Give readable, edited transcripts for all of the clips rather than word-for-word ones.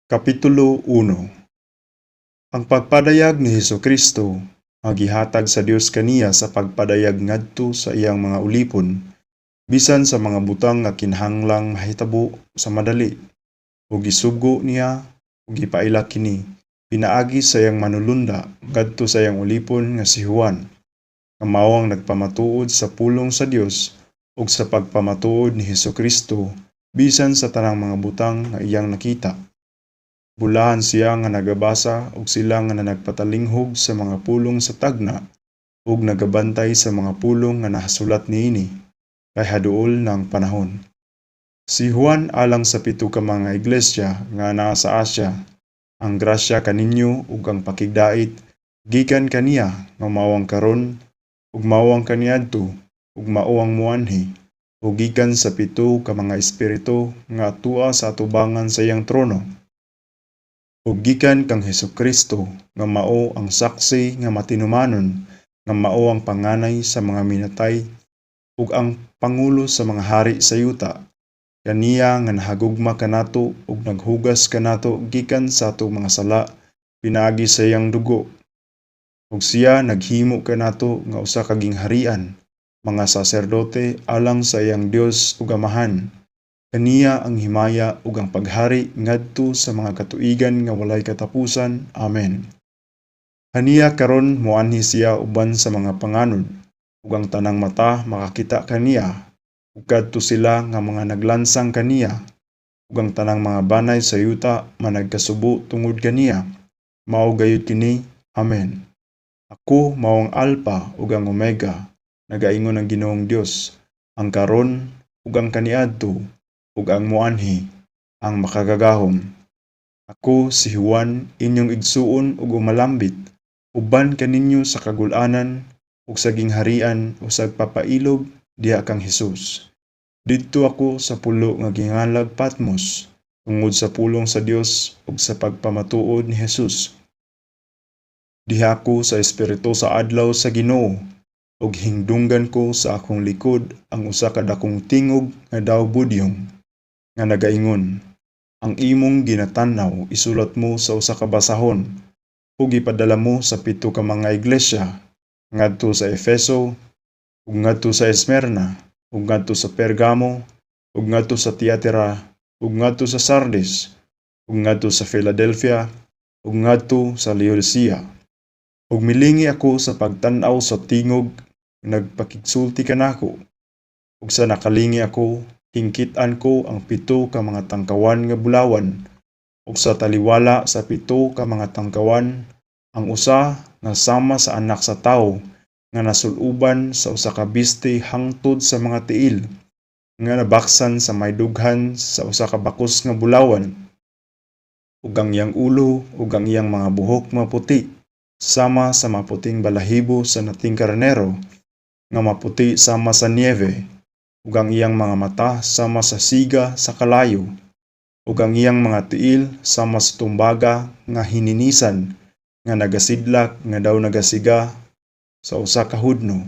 Kapitulo 1. Ang pagpadayag ni Hesukristo nga gihatag sa Dios kaniya sa pagpadayag ngadto sa iyang mga ulipon bisan sa mga butang nga kinahanglang mahitabo sa madali, ug gisugo niya ug gipaila kini pinaagi sa iyang manulunda ngadto sa iyang ulipon nga si Juan, nga mao ang nagpamatuod sa pulong sa Dios ug sa pagpamatuod ni Hesukristo bisan sa tanang mga butang nga iyang nakita. Bulahan siya nga nagabasa ug sila nga nagpatalinghog sa mga pulong sa tagna ug nagabantay sa mga pulong nga nahasulat niini, kay haduol na ang panahon. Si Juan, alang sa pito ka mga iglesia nga naa sa Asia. Ang grasya kaninyo ug ang pakigdait gikan kaniya nga mao ang karon ug mao ang kaniadto ug mao ang moanhi, ug gikan sa pito ka mga espiritu nga atua sa atubangan sa iyang trono, ug gikan kang Hesukristo nga mao ang saksi nga matinumanon, nga mao ang panganay sa mga minatay ug ang pangulo sa mga hari sa yuta, kaniya nga nahagugma kanato ug naghugas kanato gikan sa atong mga sala pinaagi sa iyang dugo, ug siya naghimo kanato nga usa ka gingharian, mga saserdote alang sa iyang Dios ug Amahan. Kaniya ang himaya ug ang paghari ngadto sa mga katuigan nga walay katapusan. Amen. Kaniya karon moanhi siya uban sa mga panganod, ug ang tanang mata makakita kaniya, ug kadto sila nga mga naglansang kaniya, ug ang tanang mga banay sa yuta managkasubo tungod kaniya. Mao gayud kini. Amen. Ako mao ang Alpha ug ang Omega, nagaingon ang Ginoong Dios, ang karon ug ang kaniadto ug ang moanhi, ang Makagagahom. Ako si Juan, inyong igsuon ug umalambit, uban kaninyo sa kagul-anan ug sa gingharian ug sa pagpapailob diha kang Hesus. Didto ako sa pulo nga gingalag Patmos tungod sa pulong sa Dios ug sa pagpamatuod ni Hesus. Diha ako sa espiritu sa adlaw sa Ginoo, ug hingdunggan ko sa akong likod ang usa ka dakong tingog nga daw budyong nga nagaingon, "Ang imong ginatan-aw isulat mo sa usa ka basahon ug ipadala mo sa pito ka mga iglesia, ngadto sa Efeso ug ngadto sa Esmirna ug ngadto sa Pergamo ug ngadto sa Tiatira ug ngadto sa Sardis ug ngadto sa Philadelphia ug ngadto sa Laodicea." Ug milingi ako sa pagtan-aw sa tingog nagpakigsulti kanako. Ug sa nakalingi ako, hingkit-an ko ang pito ka mga tangkawan nga bulawan, ug sa taliwala sa pito ka mga tangkawan ang usa nga sama sa anak sa tawo nga nasul-uban sa usa ka biste hangtod sa mga tiil, nga nabaksan sa may dughan sa usa ka bakos nga bulawan, ug ang iyang ulo ug ang iyang mga buhok maputi sama sa maputing balahibo sa nating karnero nga maputi sama sa niyebe, ug ang iyang mga mata sama sa siga sa kalayo, ug ang iyang mga tiil sama sa tumbaga nga hininisan nga nagasidlak nga daw nagasiga sa usa ka hudno,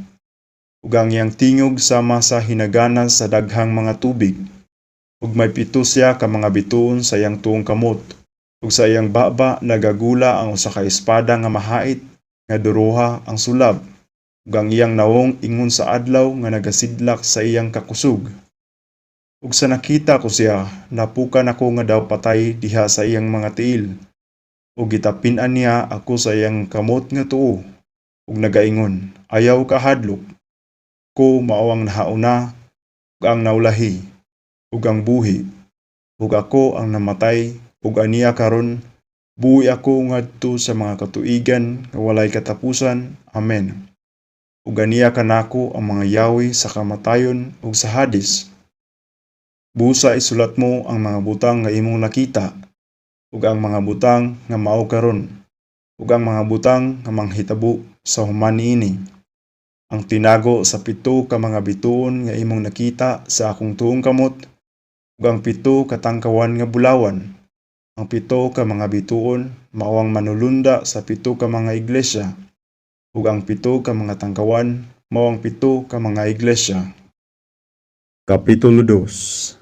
ug ang iyang tingog sama sa hinaganas sa daghang mga tubig. Ug may pito siya ka mga bituon sa iyang tuong kamot, ug sa iyang baba nagagula ang usa ka espada nga mahait nga duroha ang sulab, ug ang iyang nawong ingon sa adlaw nga nagasidlak sa iyang kakusog. Ug sa nakita ko siya, napukan ako nga daw patay diha sa iyang mga tiil. Ug gitapin-an niya ako sa iyang kamot nga tuo, ug nagaingon, "Ayaw kahadlok. Ko mao ang nahauna ug ang naulahi, ug ang buhi. Ug ako ang namatay, ug ania karon buhi ako ngadto sa mga katuigan nga walay katapusan. Amen. Ug ania kanako ang mga yawi sa kamatayon ug sa Hades. Busa isulat mo ang mga butang nga imong nakita, ug ang mga butang nga mao karon, ug ang mga butang nga manghitabo sa human niini. Ang tinago sa pito ka mga bituon nga imong nakita sa akong tuong kamot, ug ang pito ka tangkawan nga bulawan. Ang pito ka mga bituon mao ang manulunda sa pito ka mga iglesia, ug ang pito ka mga tangkawan mao ang pito ka mga iglesia." Kapitulo 2.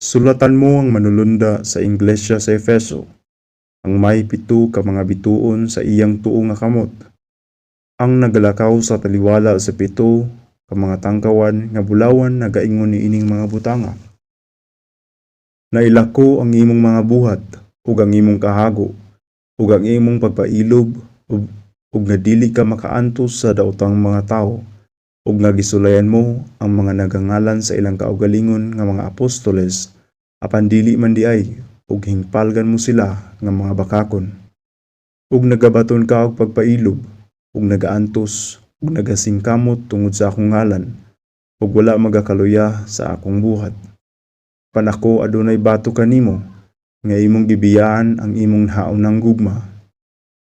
Sulatan mo ang manulunda sa iglesia sa Efeso. Ang may pito ka mga bituon sa iyang tuo nga kamot, ang nagalakaw sa taliwala sa pito ka mga tangkawan nga bulawan, nagaingon niining mga butanga. Naila ko ang imong mga buhat ug ang imong kahago ug ang imong pagpailob ug nga dili ka makaantos sa daotang mga tawo ug nga gisulayan mo ang mga nagangalan sa ilang kaugalingon nga mga apostoles apan dili man diay, ug hingpalgan mo sila nga mga bakakon. Ug nagabaton ka og pagpailob ug nagaantos ug nagasingkamot tungod sa akong ngalan ug wala magakaluya sa akong buhat. Apan ako adunay batok kanimo nga imong gibiyaan ang imong nahaunang gugma.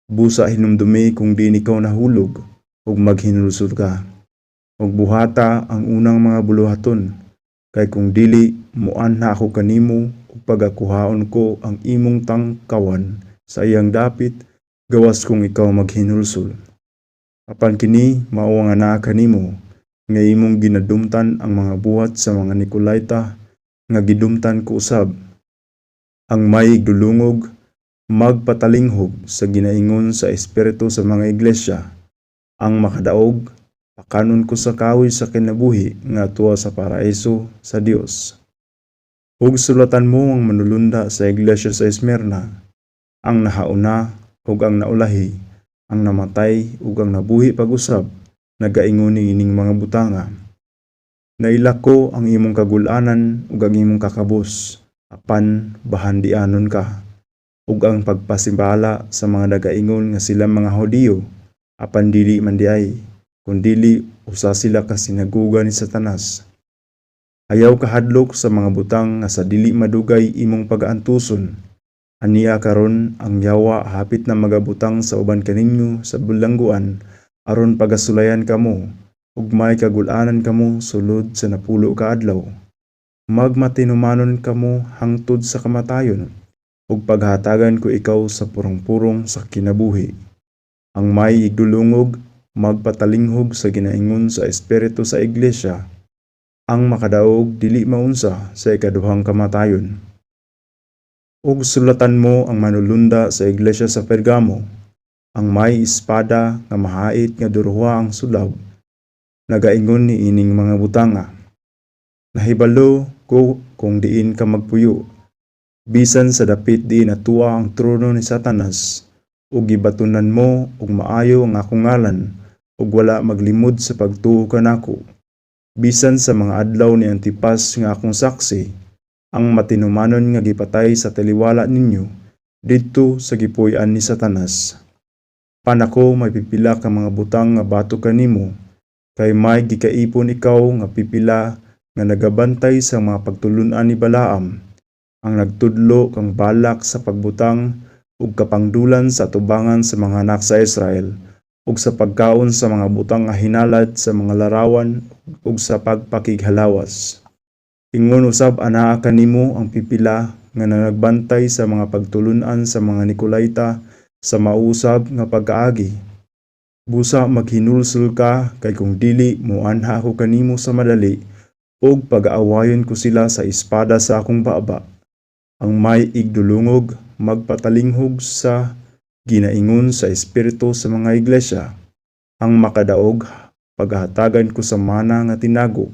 Busa hinumdumi kung diin ikaw nahulog ug maghinulsol ka. Ug buhata ang unang mga buluhaton, kay kung dili, muanha ako kanimo ug pagakuhaon ko ang imong tangkawan sa iyang dapit gawas kung ikaw maghinulsol. Apan kini mao ang anaa kanimo, nga imong ginadumtan ang mga buhat sa mga Nicolaita nga gidumtan ko usab. Ang may igdulungog, magpatalinghog sa ginaingon sa Espiritu sa mga iglesia. Ang makadaog, pakanon ko sa kahoy sa kinabuhi nga atua sa paraiso sa Dios. Ug sulatan mo ang manulunda sa iglesia sa Esmirna: Ang nahauna ug ang naulahi, ang namatay ug ang nabuhi pag-usab, nagaingon niining mga butanga. Naila ko ang imong kagul-anan ug ang imong kakabos, apan bahandianon ka, ug ang pagpasimbala sa mga nagaingon nga sila mga Hudiyo, apan dili man diay, kundili usa sila ka sinagoga ni Satanas. Ayaw kahadlok sa mga butang nga sa dili madugay imong pagaantuson. Ania karon ang yawa hapit na magabutang sa uban kaninyo sa bilangguan aron pagasulayan kamo, ug may kagul-anan kamo sulod sa 90 ka adlaw. Magmatinumanon kamo hangtod sa kamatayon, ug paghatagan ko ikaw sa purong-purong sa kinabuhi. Ang may igdulungog, magpatalinghog sa ginaingon sa Espiritu sa iglesia. Ang makadaog dili maunsa sa ikaduhang kamatayon. Ug sulatan mo ang manulunda sa iglesia sa Pergamo: Ang may espada nga mahait nga duruha ang sulab, nagaingon niining mga butanga. Nahibalo ko kung diin ka magpuyo, bisan sa dapit diin atua ang trono ni Satanas, ug gibatunan mo og maayo ang akong ngalan ug wala maglimod sa pagtuo kanako, bisan sa mga adlaw ni Antipas nga akong saksi, ang matinumanon nga gipatay sa taliwala ninyo didto sa gipuy-an ni Satanas. Apan ako may pipila ka mga butang nga batok kanimo, kay may gikaipon ikaw nga pipila nga nagabantay sa mga pagtulun-an ni Balaam, ang nagtudlo kang Balak sa pagbutang og kapangdulan sa atubangan sa mga anak sa Israel ug sa pagkaon sa mga butang nga hinalad sa mga larawan ug sa pagpakighalawas. Ingon usab anaa kanimo ang pipila nga nagbantay sa mga pagtulun-an sa mga Nicolaita sa mausab nga pagkaagi. Busa maghinulsol ka, kay kung dili, muanha ako kanimo sa madali ug pagaawayon ko sila sa espada sa akong baba. Ang may igdulungog, magpatalinghog sa ginaingon sa Espiritu sa mga iglesia. Ang makadaog, pagahatagan ko sa mana nga tinago,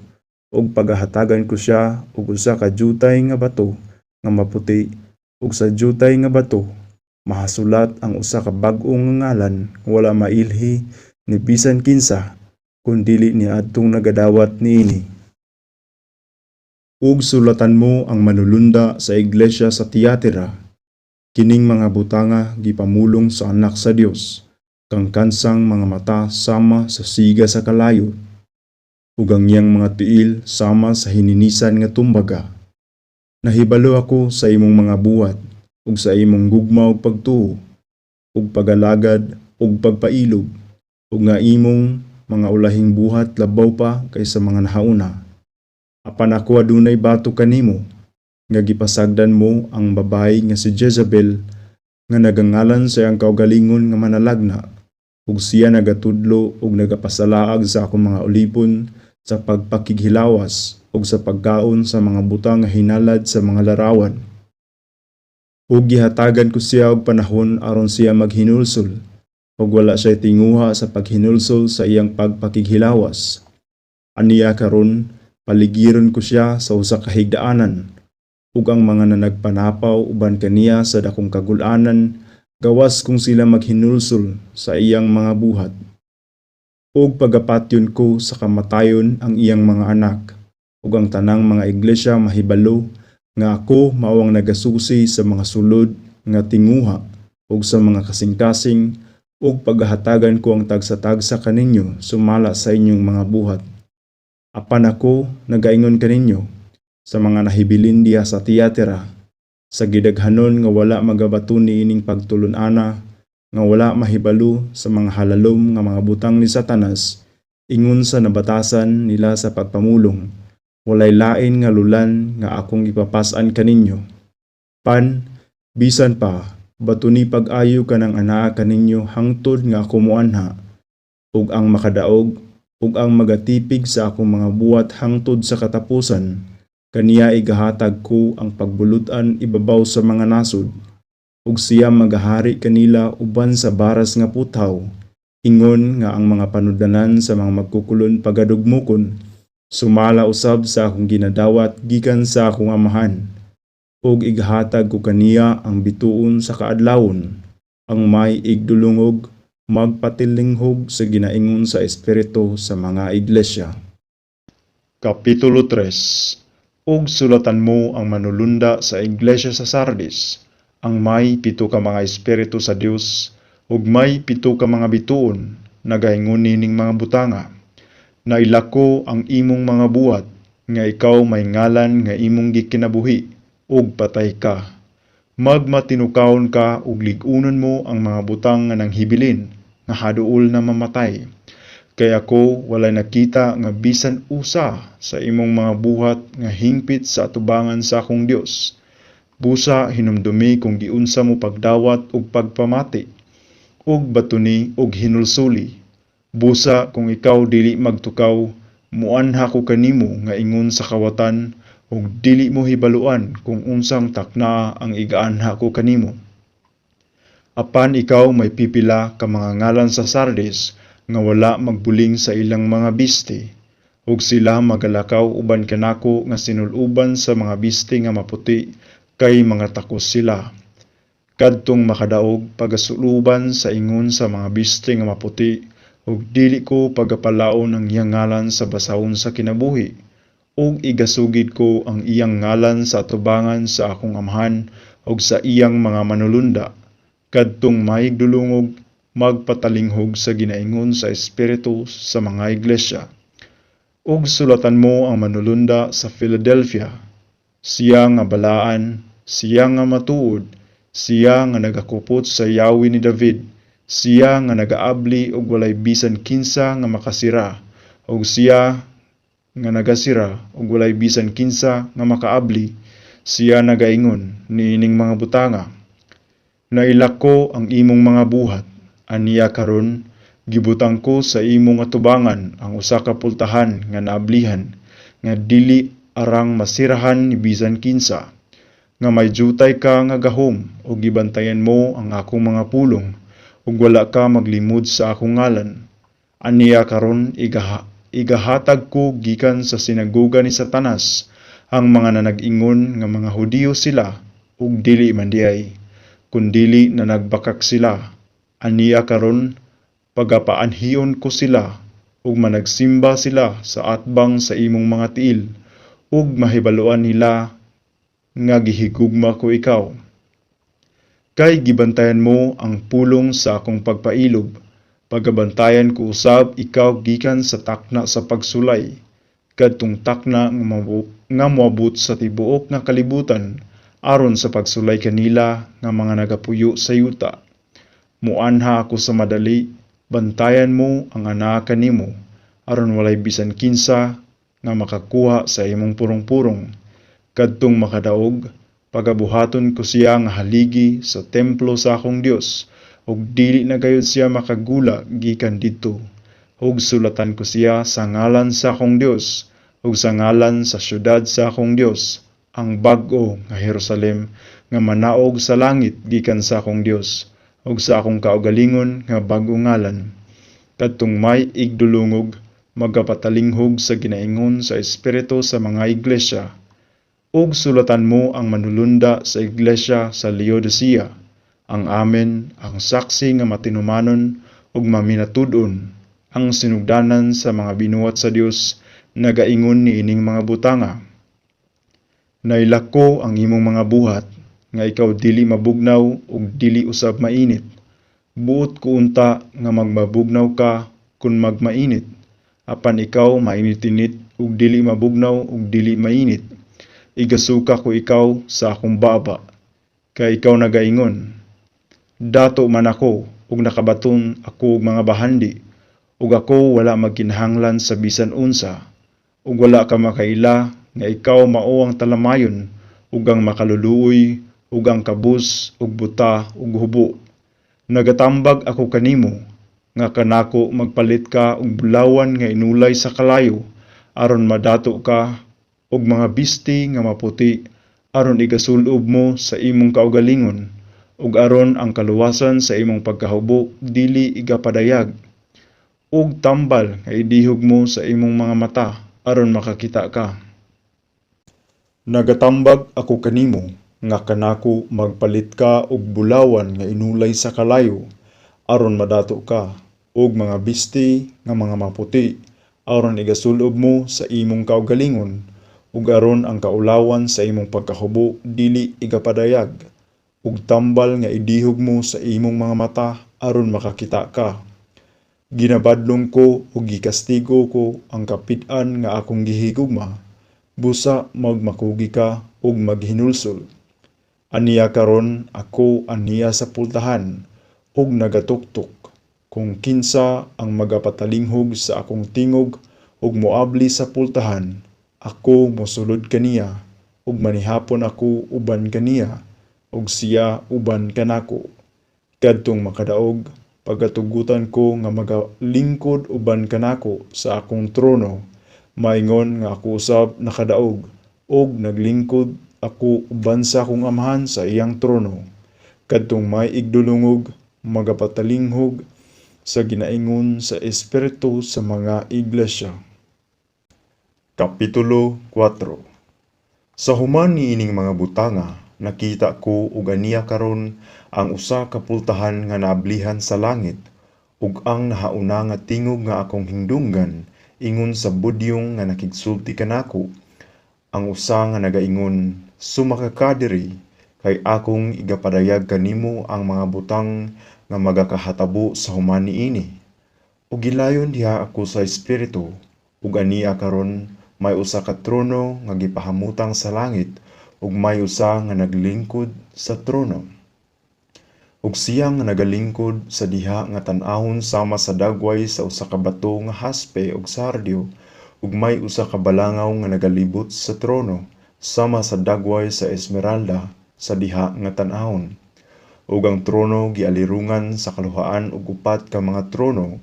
ug pagahatagan ko siya og usa ka jutay nga bato nga maputi, ug sa jutay nga bato mahasulat ang usa ka bag-o nga ngalan nga wala mailhi ni bisan kinsa kun dili niadtong nagadawat niini. Ug sulatan mo ang manulunda sa iglesia sa Tiatira: Kining mga butanga gipamulong sa Anak sa Dios, kang kansang mga mata sama sa siga sa kalayo, ug ang iyang mga tiil sama sa hininisan nga tumbaga. Nahibalo ako sa imong mga buhat ug sa imong gugma ug pagtuo ug pagalagad ug pagpailob, ug nga imong mga ulahing buhat labaw pa kaysa mga nahauna. Apan ako adunay batok kanimo nga gipasagdan mo ang babayi nga si Jezebel nga nagangalan sa iyang kaugalingon nga manalagna, ug siya nagatudlo ug nagapasalaag sa akong mga ulipon sa pagpakighilawas ug sa pagkaon sa mga butang nga hinalad sa mga larawan. Ug gihatagan ko siya og panahon aron siya maghinulsol, ug wala siya tinguha sa paghinulsol sa iyang pagpakighilawas. Aniya karon, paligiron ko siya sa usa ka higdaanan, ug ang mga nanagpanapaw uban kaniya sa dakong kagul-anan, gawas kung sila maghinulsol sa iyang mga buhat. Ug pagapatyon ko sa kamatayon ang iyang mga anak, ug ang tanang mga iglesia mahibalo nga ako mao ang nagasusi sa mga sulod nga tinguha ug sa mga kasing-kasing, ug pagahatagan ko ang tagsa-tagsa kaninyo sumala sa inyong mga buhat. Apan ako nagaingon kaninyo sa mga nahibilin diha sa Tiatira, sa gidaghanon nga wala magabaton niining pagtulon-ana, nga wala mahibalo sa mga halalom nga mga butang ni Satanas, ingon sa nabatasan nila sa pagpamulong, walay lain nga lulan nga akong ipapas-an kaninyo. Pan, bisan pa, batuni pag-ayo kanang anaa kaninyo hangtod nga ako moanha, ug ang makadaog ug ang magatipig sa akong mga buhat hangtod sa katapusan, kaniya igahatag ko ang pagbulut-an ibabaw sa mga nasod, ug siya magahari kanila uban sa baras nga puthaw, ingon nga ang mga panudlanan sa mga magkukulon pagadugmokon, sumala usab sa akong ginadawat gikan sa akong Amahan. Ug igahatag ko kaniya ang bituon sa kaadlawon. Ang may igdulungog, magpatilinghog sa ginaingon sa Espiritu sa mga iglesia. Kapitulo 3. Ug sulatan mo ang manulunda sa iglesia sa Sardis, ang may pito ka mga espiritu sa Dios ug may pito ka mga bituon, nagaingon nining mga butanga: Nailako ko ang imong mga buhat, nga ikaw may ngalan nga imong gikinabuhi, ug patay ka. Magmatinukawon ka ug lig-unon mo ang mga butang nga nanghibilin, nga haduol na mamatay. Kay ako walay nakita nga bisan usa sa imong mga buhat nga hingpit sa atubangan sa akong Dios. Busa hinumdumi kung giunsa mo pagdawat ug pagpamati, ug batuni ug hinulsuli. Busa kung ikaw dili magtukaw, muanha ko kanimo nga ingon sa kawatan, ug dili mo hibaluan kung unsang taknaa ang igaanha ko kanimo. Apan ikaw may pipila ka mga ngalan sa Sardis nga wala magbuling sa ilang mga biste, ug sila magalakaw uban kanako nga sinul-uban sa mga biste nga maputi, kay mga takos sila. Kadtong makadaog, pagasuluban sa ingon sa mga biste nga maputi, ug dili ko pagapalaon ang iyang ngalan sa basahon sa kinabuhi, ug igasugid ko ang iyang ngalan sa atubangan sa akong Amahan ug sa iyang mga manulunda. Kadtong may dulungog, magpatalinghog sa ginaingon sa Espiritu sa mga iglesia. Ug sulatan mo ang manulunda sa Philadelphia: Siya nga balaan, siya nga matuod, siya nga nagakupot sa yawi ni David, siya nga nagaabli og walay bisan kinsa nga makasira, ug siya nga nagasira og walay bisan kinsa nga makaabli, siya nagaingon niining mga butanga: Nailako ko ang imong mga buhat. Aniya karon, gibutang ko sa imong atubangan ang usa ka pultahan nga naablihan, nga dili arang masirahan ni bisan kinsa, nga may jutay ka nga gahom ug gibantayan mo ang akong mga pulong ug wala ka maglimod sa akong ngalan. Aniya karon, igahatag ko gikan sa sinagoga ni Satanas ang mga nanag-ingon nga mga Hudiyo sila ug dili man diay, kundili nanagbakak sila. Aniya karon, pagapaanhion ko sila ug managsimba sila sa atbang sa imong mga tiil ug mahibaluan nila nga gihigugma ko ikaw. Kay gibantayan mo ang pulong sa akong pagpailob, pagabantayan ko usab ikaw gikan sa takna sa pagsulay, kadtong takna nga moabot sa tibuok nga kalibutan aron sa pagsulay kanila nga mga nagapuyo sa yuta. Muanha ako sa madali, bantayan mo ang anaa kanimo, aron walay bisan kinsa nga makakuha sa imong purong-purong. Kadtong makadaog, pagabuhaton ko siya nga haligi sa templo sa akong Dios, ug dili na gayud siya makagula gikan didto. Ug sulatan ko siya sa ngalan sa akong Dios ug sa ngalan sa syudad sa akong Dios, ang bag-o nga Jerusalem nga manaog sa langit gikan sa akong Dios, ug sa akong kaugalingon nga bag-ong ngalan. Kadtong may igdulungog, magapatalinghog sa ginaingon sa Espiritu sa mga iglesia. Ug sulatan mo ang manulunda sa iglesia sa Laodicea: Ang Amen, ang saksi nga matinumanon ug maminatud-on, ang sinugdanan sa mga binuhat sa Dios, nagaingon niining mga butanga. Nailak ko ang imong mga buhat, nga ikaw dili mabugnaw ug dili usab mainit. Buot ko unta nga magmabugnaw ka kon magmainit, apan ikaw mainit-init ug dili mabugnaw ug dili mainit. Igasuka ko ikaw sa akong baba, kay ikaw nagaingon, "Dato man ako ug nakabaton ako og mga bahandi, ug ako wala magkinahanglan sa bisan unsa," ug wala ka makaila nga ikaw mao ang talamayon ug ang makaluluoy ug ang kabus ug buta ug hubo. Nagatambag ako kanimo nga kanako magpalit ka og bulawan nga inulay sa kalayo aron madato ka, ug mga bisti nga maputi aron igasul-ob mo sa imong kaugalingon, ug aron ang kaluwasan sa imong pagkahubo dili igapadayag, ug tambal nga idihog mo sa imong mga mata aron makakita ka. Nagatambag ako kanimo nga kanako magpalit ka og bulawan nga inulay sa kalayo aron madato ka, ug mga bisti nga mga maputi aron igasul-ob mo sa imong kaugalingon, ug aron ang kaulawan sa imong pagkahubo dili igapadayag, ug tambal nga idihog mo sa imong mga mata aron makakita ka. Ginabadlong ko ug gikastigo ko ang kapid-an nga akong gihigugma, busa magmakugi ka ug maghinulsol. Aniya karon ako aniya sa pultahan ug nagatuktok. Kung kinsa ang magapatalinghog sa akong tingog ug moabli sa pultahan, ako mosulod kaniya ug manihapon ako uban kaniya ug siya uban kanako. Kadtong makadaog, pagatugutan ko nga magalingkod uban kanako sa akong trono, maingon nga ako usab nakadaog ug naglingkod ako uban sa akong Amahan sa iyang trono. Kadtong may igdulungog, magapatalinghog sa ginaingon sa Espiritu sa mga iglesia. Kapitulo 4. Sa human niining mga butanga, nakita ko og aniya karon ang usa ka pultahan nga naablihan sa langit, ug ang nahauna nga tingog nga akong hindunggan ingon sa budyong nga nakigsulti kanako, ang usa nga nagaingon, "Sumaka ka diri, kay akong igapadayag kanimo ang mga butang nga magakahatabo sa human niini." Ug gilayon diha ako sa Espiritu, ug aniya karon may usa ka trono nga gipahamutang sa langit, ug may usa nga naglingkod sa trono. Ug siya nga nagalingkod sa diha nga tan-awon sama sa dagway sa usa ka bato nga haspe ug sardyo, ug may usa ka balangaw nga nagalibot sa trono sama sa dagway sa esmeralda sa diha nga tan-awon. Ug ang trono gialirungan sa kaluhaan og upat ka mga trono,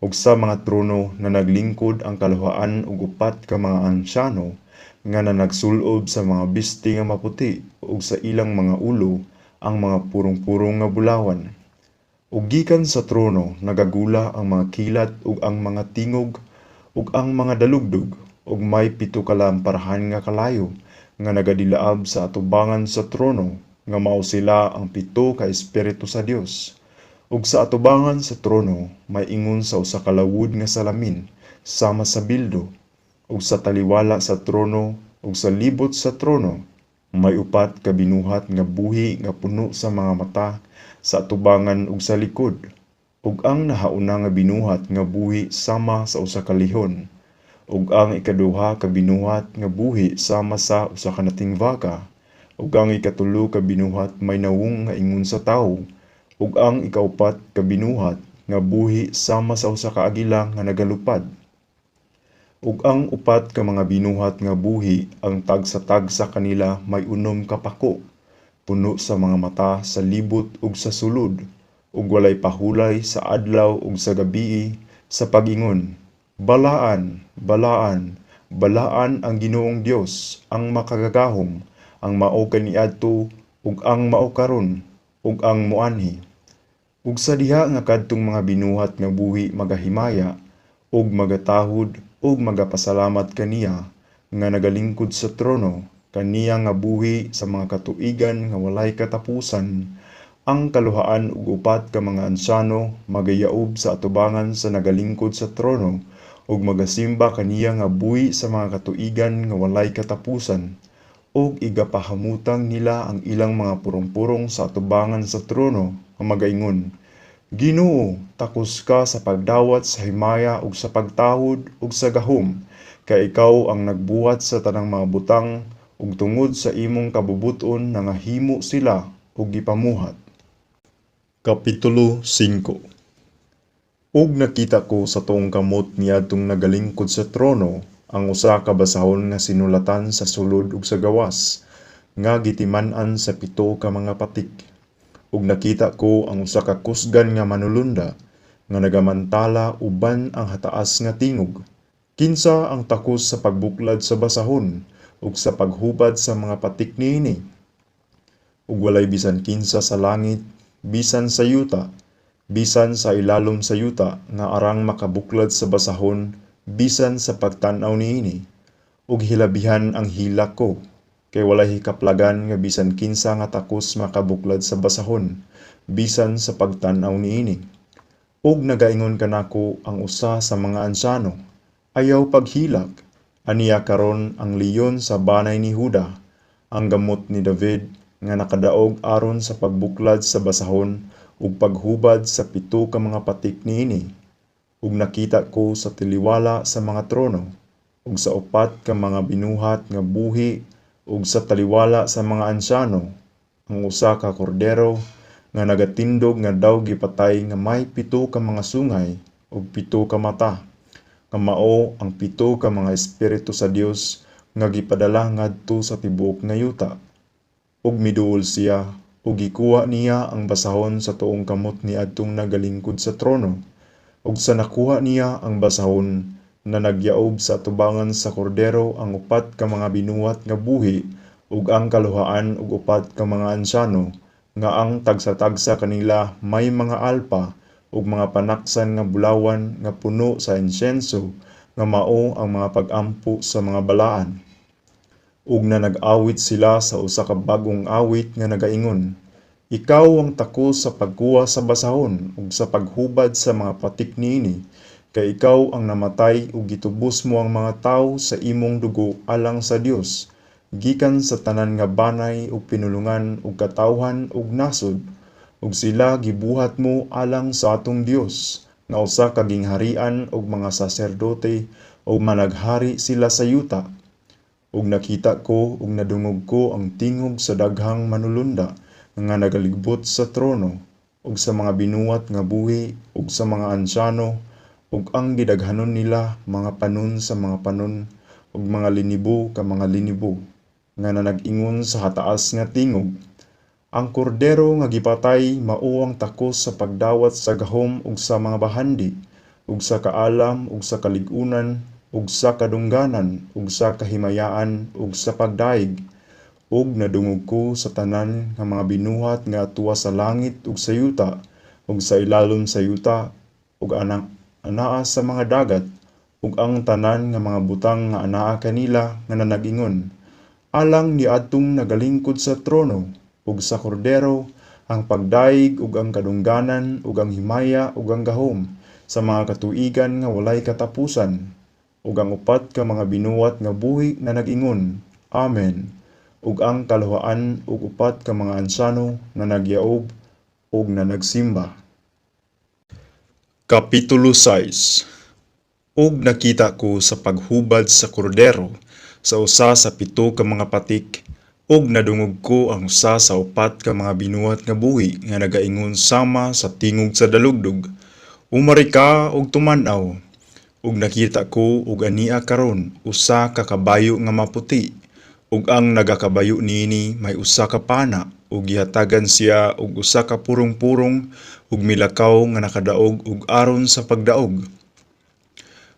ug sa mga trono nanaglingkod ang kaluhaan og upat ka mga ansyano nga nanagsul-ob sa mga bisti nga maputi, ug sa ilang mga ulo ang mga purong-purong nga bulawan. Ug gikan sa trono nagagula ang mga kilat ug ang mga tingog ug ang mga dalugdog, ug may 7 ka lamparahan nga kalayo nga nagadilaab sa atubangan sa trono, nga mao sila ang 7 ka espiritu sa Dios. Ug sa atubangan sa trono may ingon sa usa ka lawod nga salamin sama sa bildo, ug sa taliwala sa trono ug sa libot sa trono may 4 ka binuhat nga buhi nga puno sa mga mata sa atubangan ug sa likod. Ug ang nahauna nga binuhat nga buhi sama sa usa ka lihon, ug ang ikaduha ka binuhat nga buhi sama sa usa ka nating baka, ug ang ikatulo ka binuhat may nawong nga ingon sa tawo, ug ang ikaupat ka binuhat nga buhi sama sa usa ka agila nga nagalupad. Ug ang 4 ka mga binuhat nga buhi, ang tagsa-tagsa kanila may 6 ka pako, puno sa mga mata sa libot ug sa sulod, ug walay pahulay sa adlaw ug sa gabii sa pag-ingon, "Balaan, balaan, balaan ang Ginoong Dios, ang makagagahom, ang mao kaniadto ug ang mao karon, ug ang moanhi. Ug sa diha nga kadtong mga binuhat nga buhi magahimaya ug magatahod ug magapasalamat kaniya nga nagalingkod sa trono, kaniya nga buhi sa mga katuigan nga walay katapusan, ang kaluhaan ug upat ka mga ansyano magayaob sa atubangan sa nagalingkod sa trono ug magasimba kaniya nga buhi sa mga katuigan nga walay katapusan, ug igapahamutang nila ang ilang mga purong-purong sa atubangan sa trono nga magaingon, "Ginoo, takos ka sa pagdawat sa himaya ug sa pagtahod ug sa gahom, kay ikaw ang nagbuhat sa tanang mga butang ug tungod sa imong kabubut-on nangahimo sila ug gipamuhat." Kapitulo 5. Ug nakita ko sa tuong kamot niadtong nagalingkod sa trono ang usa ka basahon nga sinulatan sa sulod ug sa gawas, nga gitiman-an sa pito ka mga patik. Ug nakita ko ang usa ka kusgan nga manulunda nga nagamantala uban ang hataas nga tingog, "Kinsa ang takos sa pagbuklad sa basahon ug sa paghubad sa mga patik niini?" Ug walay bisan kinsa sa langit, bisan sa yuta, bisan sa ilalom sa yuta nga arang makabuklad sa basahon bisan sa pagtan-aw niini. Ug hilabihan ang hilak ko, kay walay hikaplagan nga bisan kinsa nga takos makabuklad sa basahon bisan sa pagtan-aw niini. Ug nagaingon kanako ang usa sa mga ansyano, "Ayaw paghilak, aniya karon ang Leon sa banay ni Juda, ang gamot ni David, nga nakadaog aron sa pagbuklad sa basahon ug paghubad sa pito ka mga patik niini." Ug nakita ko sa taliwala sa mga trono, ug sa upat ka mga binuhat nga buhi ug sa taliwala sa mga ansyano, ang usa ka kordero nga nagatindog nga daw gipatay nga may pito ka mga sungay ug pito ka mata, nga mao ang pito ka mga espiritu sa Dios nga gipadala ngadto sa tibuok nga yuta. Ug miduol siya ug gikuha niya ang basahon sa tuong kamot niadtong nagalingkod sa trono. Ug sa nakuha niya ang basahon, na nagyaob sa atubangan sa Kordero ang upat ka mga binuhat nga buhi ug ang kaluhaan ug upat ka mga ansyano, nga ang tagsa-tagsa kanila may mga alpa ug mga panaksan nga bulawan nga puno sa insenso, nga mao ang mga pag-ampo sa mga balaan. Ug nanag-awit sila sa usa ka bag-ong awit nga nagaingon, "Ikaw ang takos sa pagkuha sa basahon ug sa paghubad sa mga patik niini, kay ikaw ang namatay ug gitubos mo ang mga tawo sa imong dugo alang sa Dios, gikan sa tanan nga banay ug pinulongan ug katawhan ug nasod, ug sila gibuhat mo alang sa atong Dios nga usa ka gingharian ug mga saserdote, ug managhari sila sa yuta." Ug nakita ko ug nadungog ko ang tingog sa daghang manulunda nga nagaligbot sa trono ug sa mga binuhat nga buhi ug sa mga ansyano, ug ang gidaghanon nila mga panon sa mga panon ug mga linibo ka mga linibo, nga nanag-ingon sa hataas nga tingog, "Ang Kordero nga gipatay mao ang takos sa pagdawat sa gahom ug sa mga bahandi ug sa kaalam ug sa kalig-unan ug sa kadungganan ug sa kahimayaan ug sa pagdayeg." Ug nadungog ko sa tanan nga mga binuhat nga atua sa langit ug sa yuta ug sa ilalom sa yuta ug anang anaa sa mga dagat ug ang tanan nga mga butang nga anaa kanila nga nanag-ingon, "Alang niadtong nagalingkod sa trono ug sa Kordero ang pagdayeg ug ang kadungganan ug ang himaya ug ang gahom sa mga katuigan nga walay katapusan." Ug ang upat ka mga binuhat nga buhi na nag-ingon, "Amen." Ug ang kaluhaan ug upat ka mga ansyano na nagyaob ug nanagsimba. Kapitulo 6. Ug nakita ko sa paghubad sa Kordero sa usa sa pito ka mga patik, ug nadungog ko ang usa sa upat ka mga binuhat nga buhi nga nagaingon sama sa tingog sa dalugdog, "Umari ka ug tuman-aw." Ug nakita ko ug ania karon usa ka kabayo nga maputi, ug ang nagakabayo niini may usa ka pana, ug gihatagan siya og usa ka purong-purong, ug milakaw nga nakadaog ug aron sa pagdaog.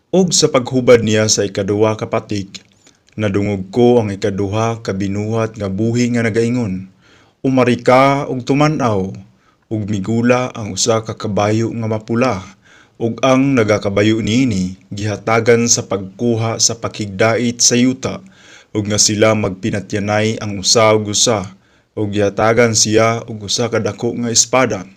Ug sa paghubad niya sa ikaduha ka patik, nadungog ko ang ikaduha ka binuhat nga buhi nga nagaingon, "Umari ka ug tuman-aw." Ug migula ang usa ka kabayo nga mapula, ug ang nagakabayo niini gihatagan sa pagkuha sa pakigdait sa yuta, ug nga sila magpinatyanay ang usa ug usa, ug gihatagan siya og usa ka dako nga espada.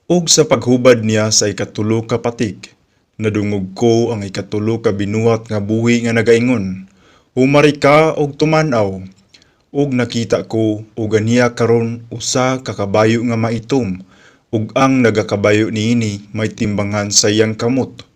Ug sa paghubad niya sa ikatulo ka patik, nadungog ko ang ikatulo ka binuhat nga buhi nga nagaingon, "Umari ka ug tuman-aw." Ug nakita ko, ug aniya karon usa ka kabayo nga maitom, ug ang nagakabayo niini may timbangan sa iyang kamot.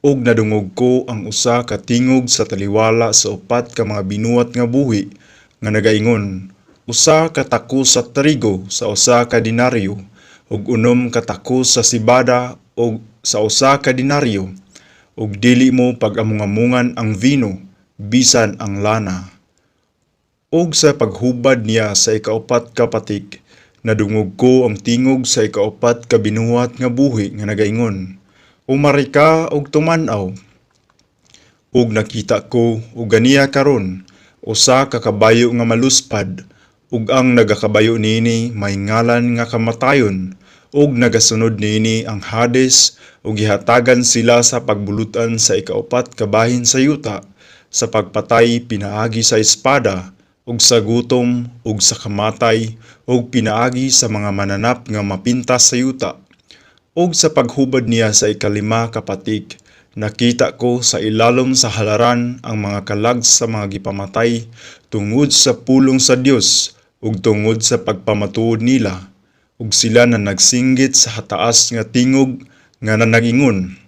Ug nadungog ko ang usa ka tingog sa taliwala sa upat ka mga binuhat nga buhi nga nagaingon, "Usa ka takos sa trigo sa 1 ka denaryo, ug 6 ka takos sa sibada og sa 1 ka denaryo, ug dili mo pag-among-amongan ang vino bisan ang lana." Ug sa paghubad niya sa ikaupat ka patik, nadungog ko ang tingog sa ikaupat ka binuhat nga buhi nga nagaingon, "Umari ka ug tuman-aw." Ug nakita ko, ug aniya karon usa ka kabayo nga maluspad, ug ang nagakabayo niini may ngalan nga Kamatayon, ug nagasunod niini ang Hades, ug gihatagan sila sa pagbulutan sa ikaupat ka bahin sa yuta, sa pagpatay pinaagi sa espada, ug sa gutom, ug sa kamatay, ug pinaagi sa mga mananap nga mapintas sa yuta. Ug sa paghubad niya sa ikalima ka patik, nakita ko sa ilalom sa halaran ang mga kalag sa mga gipamatay tungod sa pulong sa Dios ug tungod sa pagpamatuod nila, ug sila na nagsinggit sa hataas nga tingog nga nanagingon,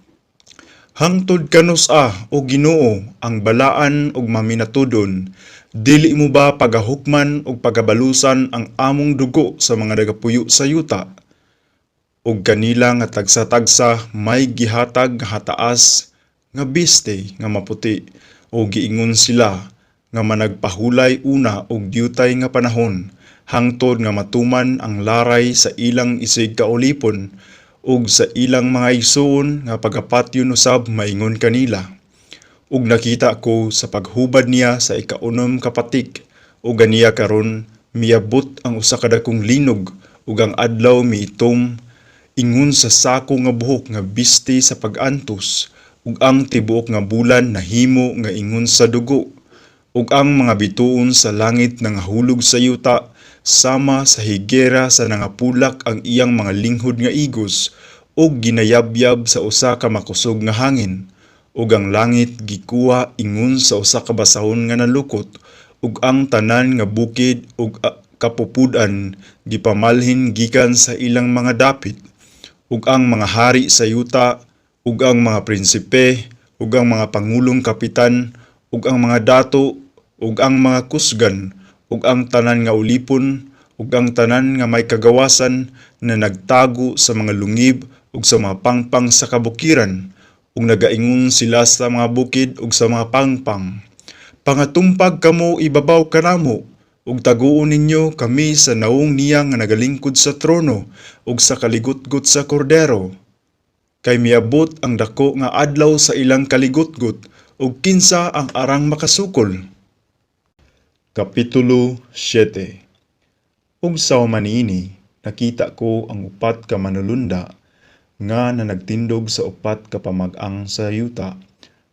"Hangtod kanus-a, o Ginoo, ang balaan ug maminatudon, dili mo ba pagahukman ug pagabalusan ang among dugo sa mga nagapuyo sa yuta?" Ug kanila nga tagsa-tagsa may gihatag nga hataas nga biste nga maputi, ug giingon sila nga managpahulay una og diutay nga panahon hangtod nga matuman ang laray sa ilang isig kaulipon ug sa ilang mga igsuon nga pagapatyon usab maingon kanila. Ug nakita ko sa paghubad niya sa ikaunom ka patik, ug aniya karon miabot ang usa ka dakong linog, ug ang adlaw miitom ingon sa sako nga buhok nga biste sa pag-antos, ug ang tibuok nga bulan nahimo nga ingon sa dugo, ug ang mga bituon sa langit nangahulog sa yuta sama sa higera sa nangapulak ang iyang mga linghod nga igos ug ginayabyab sa usa ka makusog nga hangin, ug ang langit gikuha ingon sa usa ka basahon nga nalukot, ug ang tanan nga bukid ug kapupud-an gipamalhin gikan sa ilang mga dapit. Ug ang mga hari sa yuta ug ang mga prinsipe ug ang mga pangulong kapitan ug ang mga dato ug ang mga kusgan ug ang tanan nga ulipon ug ang tanan nga may kagawasan na nagtago sa mga lungib ug sa mga pangpang sa kabukiran, ug nagaingon sila sa mga bukid ug sa mga pangpang, "Pangatumpag kamo ibabaw kanamo ug taguon ninyo kami sa nawong niya nga nagalingkod sa trono ug sa kaligutgot sa Kordero. Kay miabot ang dako nga adlaw sa ilang kaligutgot, ug kinsa ang arang makasukol?" Kapitulo 7. Ug sa human niini, nakita ko ang upat ka manulunda nga nanagtindog sa upat ka pamag-ang sa yuta,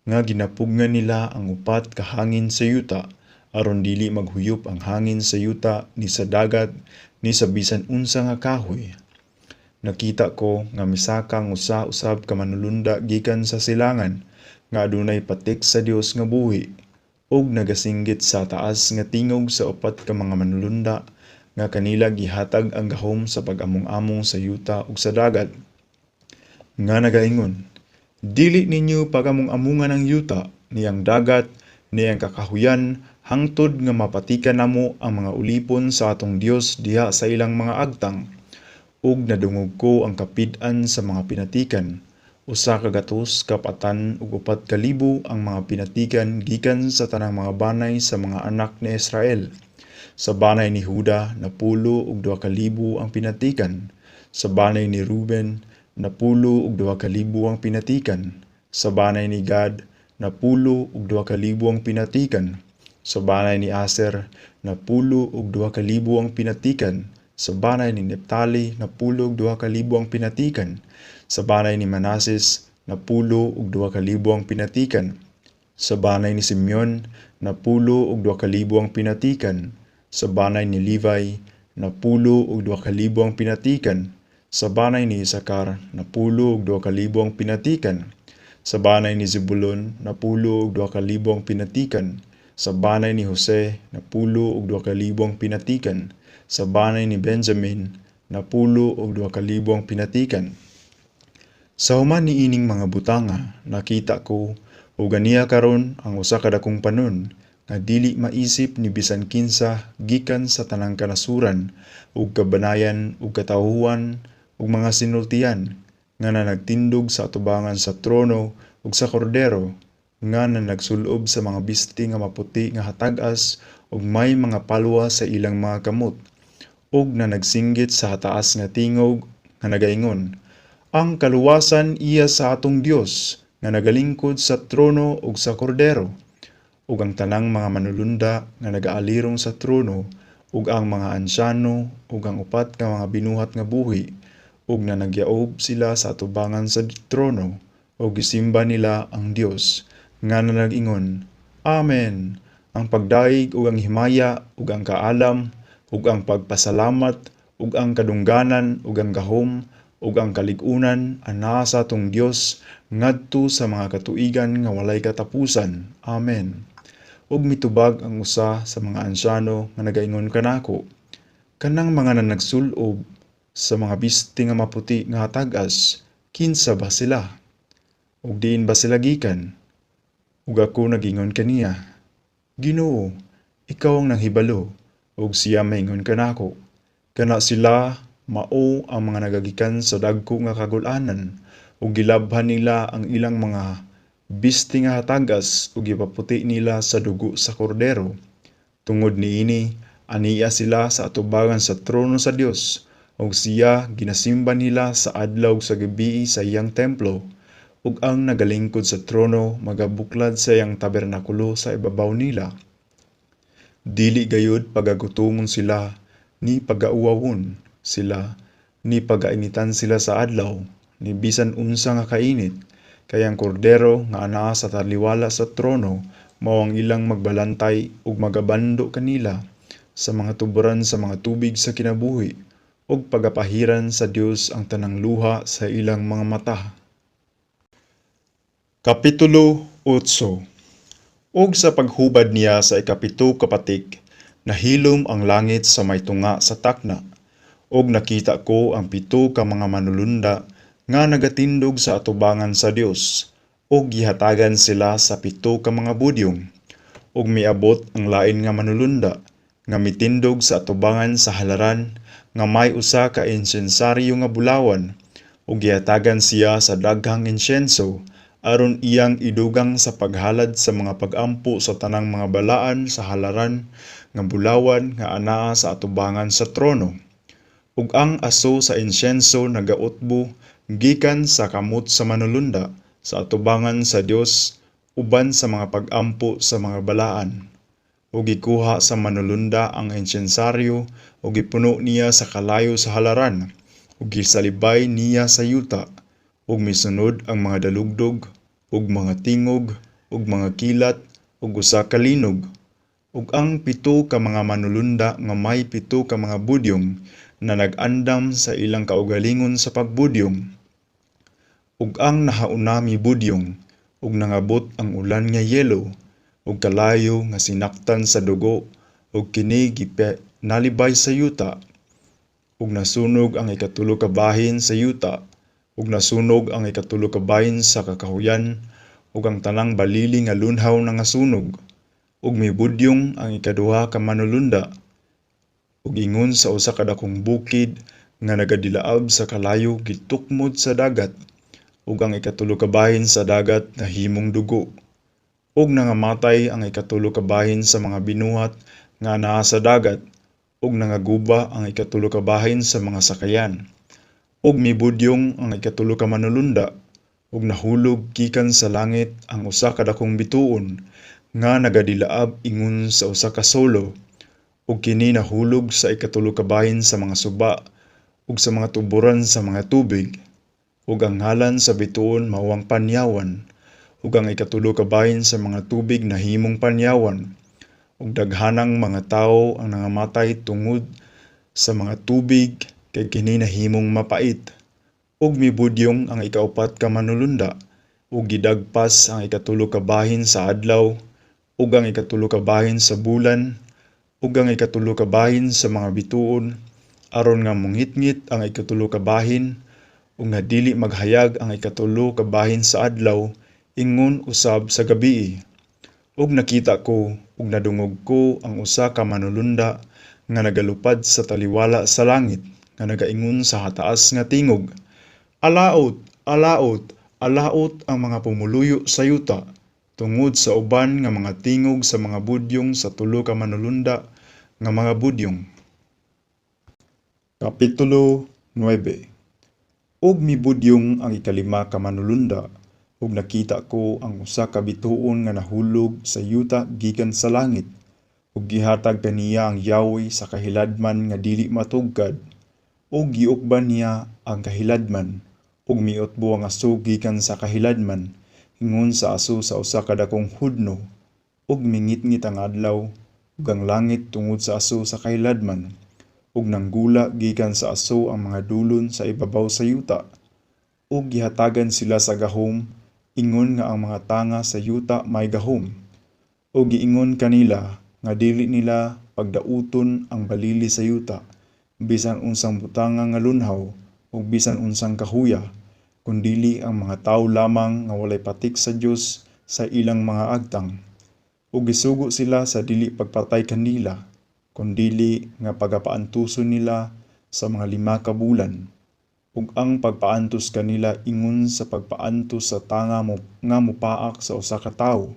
nga ginapugngan nila ang upat ka hangin sa yuta, aron dili maghuyop ang hangin sa yuta ni sa dagat ni sa bisan unsa nga kahoy. Nakita ko nga misaka ang usa usab ka manulunda gikan sa silangan nga adunay patik sa Dios nga buhi, ug nagasinggit sa taas nga tingog sa upat ka mga manulunda nga kanila gihatag ang gahom sa pag-among-among sa yuta ug sa dagat, nga nagaingon, "Dili ninyo pag-among-amongan ang yuta, ni ang dagat, ni ang kakahuyan, hangtod nga mapatikan namo ang mga ulipon sa atong Dios diha sa ilang mga agtang." Ug nadungog ko ang kapid-an sa mga pinatikan. 104,000 ang mga pinatikan gikan sa tanang mga banay sa mga anak ni Israel. Sa banay ni Juda, 92,000 ang pinatikan. Sa banay ni Ruben, 92,000 ang pinatikan. Sa banay ni Gad, 92,000 ang pinatikan. Sa banay ni Aser, 92,000 ang pinatikan. Sa banay ni Neptali, 92,000 ang pinatikan. Sa banay ni Manases, 92,000 ang pinatikan. Sa banay ni Simeon, 92,000 ang pinatikan. Sa banay ni Levi, 92,000 ang pinatikan. Sa banay ni Isakar, 92,000 ang pinatikan. Sa banay ni Zebulon, 92,000 ang pinatikan. Sa banay ni Jose, 92,000 ang pinatikan. Sa banay ni Benjamin, 92,000 ang pinatikan. Sa human niining mga butanga, nakita ko, ug aniya karon ang usa ka dakong panon, nga dili maisip ni bisan kinsa gikan sa tanang kanasuran, ug kabanayan, ug katawhuan, ug mga sinultian, nga nanagtindog sa atubangan sa trono ug sa Kordero, nga nanagsul-ob sa mga bisti nga maputi nga hatag-as ug may mga palwa sa ilang mga kamot, ug nanagsinggit sa hataas nga tingog nga nagaingon, "Ang kaluwasan iya sa atong Dios nga nagalingkod sa trono ug sa Kordero." Ug ang tanang mga manulunda nga nagaalirong sa trono ug ang mga ansyano ug ang upat ka mga binuhat nga buhi ug nanagyaob sila sa atubangan sa trono ug gisimba nila ang Dios nga nanag-ingon, "Amen! Ang pagdaig ug ang himaya ug ang kaalam ug ang pagpasalamat ug ang kadungganan ug ang gahom ug ang kalig-unan anaa sa atong Dios ngadto sa mga katuigan nga walay katapusan. Amen." Ug mitubag ang usa sa mga ansyano nga nagaingon kanako, "Kanang mga nanagsul-ob sa mga bisti nga maputi nga hatag-as, kinsa ba sila? Ug diin ba sila gikan?" Ug ako nagingon kaniya, "Ginoo, ikaw ang nanghibalo." Ug siya maingon kanako, "Kana sila mao ang mga nagagikan sa dagko nga kagul-anan, ug gilabhan nila ang ilang mga bisti nga hatag-as ug gipaputi nila sa dugo sa Kordero. Tungod niini, ania sila sa atubangan sa trono sa Dios, ug siya ginasimba nila sa adlaw ug sa gabii sa iyang templo, ug ang nagalingkod sa trono magabuklad sa iyang tabernakulo sa ibabaw nila. Dili gayud pagagutomon sila, ni pagauwawon sila, ni pagainitan sila sa adlaw, ni bisan unsa nga kainit, kay ang Kordero nga anaa sa taliwala sa trono mao ang ilang magbalantay ug magabando kanila sa mga tuboran sa mga tubig sa kinabuhi, ug pagapahiran sa Dios ang tanang luha sa ilang mga mata." Kapitulo 8. Ug sa paghubad niya sa ikapito ka patik, nahilom ang langit sa may tunga sa takna. Ug nakita ko ang pito ka mga manulunda nga nagatindog sa atubangan sa Dios, ug gihatagan sila sa pito ka mga budyong. Ug miabot ang lain nga manulunda nga mitindog sa atubangan sa halaran nga may usa ka insensaryo nga bulawan, ug gihatagan siya sa daghang insenso aron iyang idugang sa paghalad sa mga pag-ampo sa tanang mga balaan sa halaran nga bulawan nga anaa sa atubangan sa trono. Ug ang aso sa insenso nagautbo gikan sa kamot sa manulunda sa atubangan sa Dios uban sa mga pag-ampo sa mga balaan. Ug gikuha sa manulunda ang insensaryo ug gipuno niya sa kalayo sa halaran ug gisalibay niya sa yuta, ug misunod ang mga dalugdog ug mga tingog ug mga kilat ug usa ka linog. Ug ang pito ka mga manulunda nga may pito ka mga budyong na nag-andam sa ilang kaugalingon sa pagbudyong. Ug ang nahauna mibudyong, ug nangabot ang ulan nga yelo ug kalayo nga sinaktan sa dugo, ug kini nalibay sa yuta. Ug nasunog ang ikatulo ka bahin sa yuta, ug nasunog ang ikatulo ka bahin sa kakahuyan, ug ang tanang balili nga lunhaw nangasunog. Ug mibudyong ang ikaduha ka manulunda, ug ingon sa usa ka dakong bukid nga nagadilaab sa kalayo gitukmod sa dagat, ug ang ikatulo ka bahin sa dagat nahimong dugo. Ug nangamatay ang ikatulo ka bahin sa mga binuhat nga anaa sa dagat, ug nangaguba ang ikatulo ka bahin sa mga sakayan. Ug mibudyong ang ikatulo ka manulunda, ug nahulog gikan sa langit ang usa ka dakong bituon nga nagadilaab ingon sa usa ka solo, ug kini nahulog sa ikatulo ka bahin sa mga suba ug sa mga tuboran sa mga tubig. Ug ang ngalan sa bituon mao ang Panyawan, ug ang ikatulo ka bahin sa mga tubig nahimong panyawan, ug daghanang mga tawo ang nangamatay tungod sa mga tubig kay kini nahimong mapait. Ug mibudyong ang ikaupat ka manulunda, ug gidagpas ang ikatulo ka bahin sa adlaw, ug ang ikatulo ka bahin sa bulan, ug ang ikatulo ka bahin sa mga bituon, aron nga mongitngit ang ikatulo ka bahin, ug nga dili maghayag ang ikatulo ka bahin sa adlaw ingon usab sa gabii. Ug nakita ko ug nadungog ko ang usa ka manulunda nga nagalupad sa taliwala sa langit nga nagaingon sa hataas nga tingog, "Alaot, alaot, alaot ang mga pumuluyo sa yuta tungod sa uban nga mga tingog sa mga budyong sa tulo ka manulunda nga mga budyong." Kapitulo 9. Ug mibudyong ang ikalima ka manulunda, ug nakita ko ang usa ka bituon nga nahulog sa yuta gikan sa langit, ug gihatag kaniya ang yawi sa kahiladman nga dili matugkad, ug giukban niya ang kahiladman, ug miutbo ang aso gikan sa kahiladman, ingon sa aso sa usa ka dakong hudno, ug mingitngit ang adlaw ug ang langit tungod sa aso sa kahiladman, ug nanggula gikan sa aso ang mga dulon sa ibabaw sa yuta, ug gihatagan sila sa gahom ingon nga ang mga tanga sa yuta may gahom, ug giingon kanila nga dili nila pagdauton ang balili sa yuta, bisan unsang butanga nga lunhaw ug bisan unsang kahuya, kundili ang mga tawo lamang nga walay patik sa Dios sa ilang mga agtang. Ug gisugo sila sa dili pagpatay kanila, kundili nga pagapaantuson nila sa mga 5 ka bulan. Ug ang pagpaantos kanila ingon sa pagpaantos sa tanga nga mopaak sa usa ka tawo.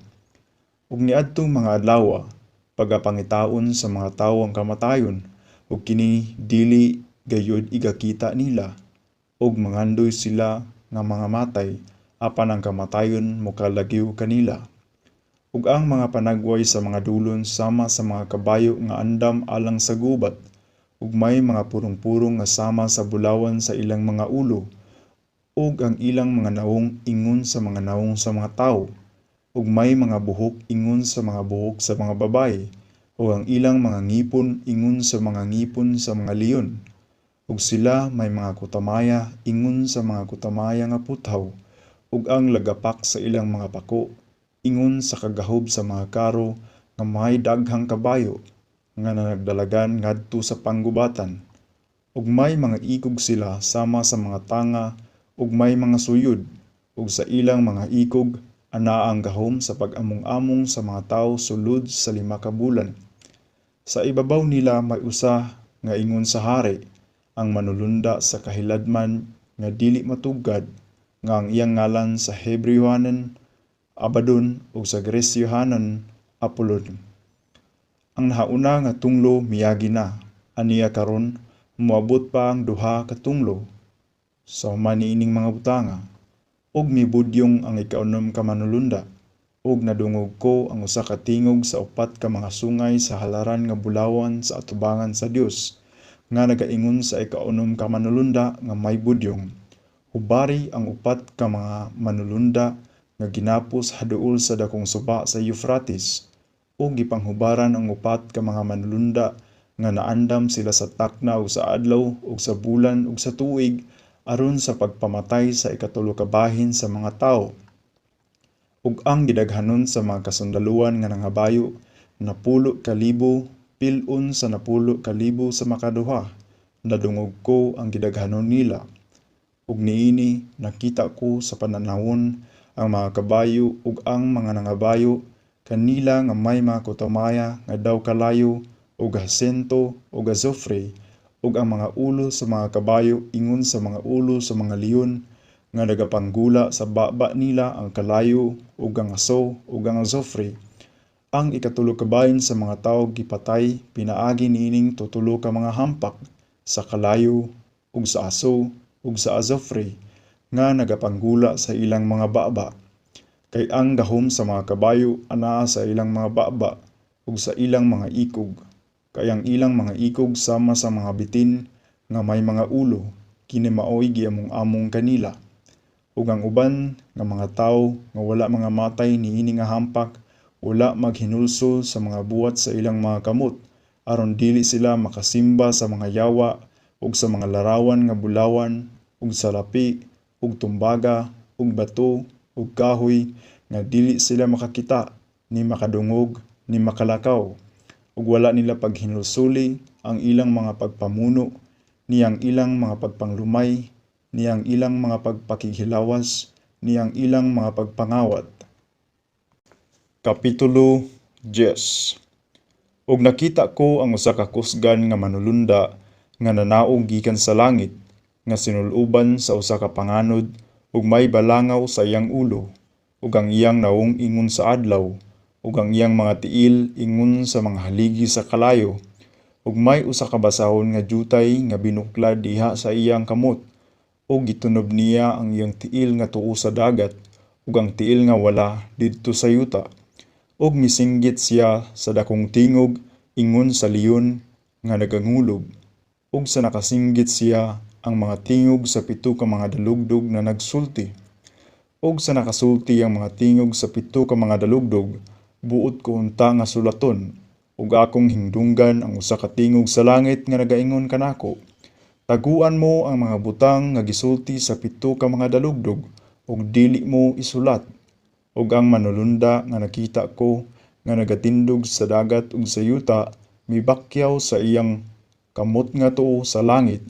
Ug niadtong mga adlawa, pagapangitaon sa mga tawo ang kamatayon, ug kini dili gayud igakita nila, ug mangandoy sila nga mga matay, apan ang kamatayon mokalagyo kanila. Ug ang mga panagway sa mga dulon sama sa mga kabayo nga andam alang sa gubat, ug may mga purong-purong nga sama sa bulawan sa ilang mga ulo, ug ang ilang mga nawong ingon sa mga nawong sa mga tawo, ug may mga buhok ingon sa mga buhok sa mga babaye, ug ang ilang mga ngipon ingon sa mga ngipon sa mga leon, ug sila may mga kutamaya ingon sa mga kutamaya nga puthaw, ug ang lagapak sa ilang mga pako ingon sa kagahob sa mga karo nga may daghang kabayo nga nagdalagan ngadto sa panggubatan. Ug may mga ikog sila sama sa mga tanga, ug may mga suyod, ug sa ilang mga ikog anaa ang gahom sa pag-among-among sa mga tawo sulod sa 5 ka bulan. Sa ibabaw nila may usa nga ingon sa hari, ang manulunda sa kahiladman nga dili matugkad, nga ang iyang ngalan sa Hebreohanon Abaddon ug sa Gresyohanon Apollon. Ang nahauna nga tunglo miagi na, aniya karon moabot pa ang 2 ka tunglo sa human niining mga butanga. Ug mibudyong ang ikaunom ka manulunda, ug nadungog ko ang usa ka tingog sa 4 ka mga sungay sa halaran nga bulawan sa atubangan sa Dios, nga nagaingon sa ikaunom ka manulunda nga may budyong, "Hubari ang 4 ka mga manulunda nga ginapos haduol sa dakong suba sa Euphrates." Ug gipanghubaran ang 4 ka mga manulunda nga naandam sila sa takna ug sa adlaw ug sa bulan ug sa tuig aron sa pagpamatay sa ikatulo ka bahin sa mga tawo. Ug ang gidaghanon sa mga kasundaluan nga nangabayo 10,000 pil-on sa 10,000 sa makaduha, nadungog ko ang gidaghanon nila. Ug niini nakita ko sa pananawon ang mga kabayo ug ang mga nangabayo kanila nga may mga kutamaya nga daw kalayo ug hasento ug azufre, ug ang mga ulo sa mga kabayo ingon sa mga ulo sa mga leon nga nagapanggula sa baba nila ang kalayo ug ang aso ug ang azufre. Ang ikatulo ka bahin sa mga tawo gipatay pinaagi niining tutulo ka mga hampak sa kalayo ug sa aso ug sa azufre nga nagapanggula sa ilang mga baba. Kay ang gahom sa mga kabayo anaa sa ilang mga baba ug sa ilang mga ikog. Kay ang ilang mga ikog sama sa mga bitin nga may mga ulo, kini maoy giamong-among kanila. Ug ang uban nga mga tawo nga wala mga matay niini nga hampak, wala maghinulsol sa mga buhat sa ilang mga kamot, aron dili sila makasimba sa mga yawa ug sa mga larawan nga bulawan ug salapi ug tumbaga ug bato ug kahoy nga dili sila makakita ni makadungog ni makalakaw. Ug wala nila paghinulsoli ang ilang mga pagpamuno, ni ang ilang mga pagpanglumay, ni ang ilang mga pagpakighilawas, ni ang ilang mga pagpangawat. Kapitulo 10. Ug nakita ko ang usa ka kusgan nga manulunda nga nanaog gikan sa langit, nga sinul-uban sa usa ka panganod ug may balangaw sa iyang ulo, ug ang iyang nawong ingon sa adlaw, ug ang iyang mga tiil ingon sa mga haligi sa kalayo, ug may usa ka basahon nga jutay nga binuklad diha sa iyang kamot, ug gitunob niya ang iyang tiil nga tuo sa dagat ug ang tiil nga wala didto sa yuta. Ug misinggit siya sa dakong tingog ingon sa leon nga nagangulob, ug sa nakasinggit siya, ang mga tingog sa pito ka mga dalugdog na nagsulti. Ug sa nakasulti ang mga tingog sa pito ka mga dalugdog, buot ko unta nga sulaton, ug akong hingdunggan ang usa ka tingog sa langit nga nagaingon kanako, "Taguan mo ang mga butang nga gisulti sa pito ka mga dalugdog ug dili mo isulat." Ug ang manulunda nga nakita ko nga nagatindog sa dagat ug sa yuta mibakyaw sa iyang kamot nga tuo sa langit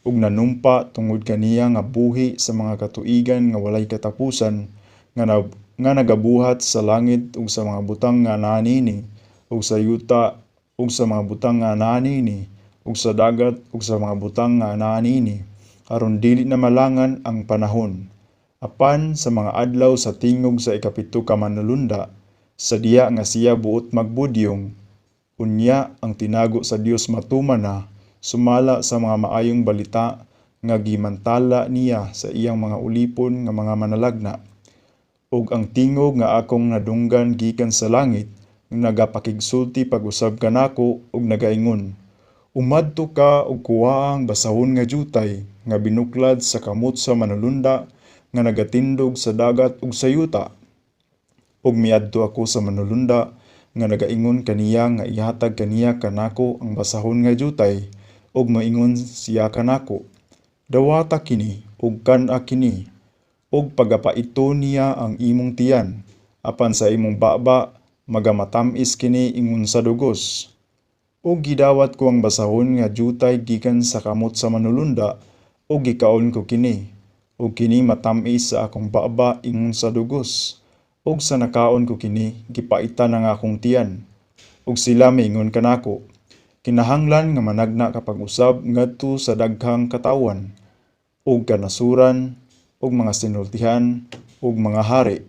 ug nanumpa tungod kaniya nga buhi sa mga katuigan nga walay katapusan, nga nagabuhat sa langit ug sa mga butang nga naa niini, ug sa yuta ug sa mga butang nga naa niini, ug sa dagat ug sa mga butang nga naa niini, aron dili na malangan ang panahon, apan sa mga adlaw sa tingog sa ikapito ka manulunda, sa diha nga siya buot magbudyong. Unya ang tinago sa Dios matuman na, sumala sa mga maayong balita nga gimantala niya sa iyang mga ulipon nga mga manalagna. Ug ang tingog nga akong nadunggan gikan sa langit nagapakigsulti pag-usab kanako ug nagaingon, "Umadto ka ug kuhaa ang basahon nga jutay nga binuklad sa kamot sa manulunda nga nagatindog sa dagat ug sa yuta." Ug miadto ako sa manulunda nga nagaingon kaniya nga ihatag kaniya kanako ang basahon nga jutay, ug moingon siya kanako, "Dawata kini ug kan-a kini, ug pagapaito niya ang imong tiyan, apan sa imong baba magamatam-is kini ingon sa dugos." Ug gidawat ko ang basahon nga jutay gikan sa kamot sa manulunda, ug gikaon ko kini, ug kini matam-is sa akong baba ingon sa dugos, ug sa nakaon ko kini, gipaitan ang akong tiyan. Ug sila miingon kanako, "Kinahanglan nga managna ka pag-usab ngadto sa daghang katawhan ug kanasuran ug mga sinultihan ug mga hari."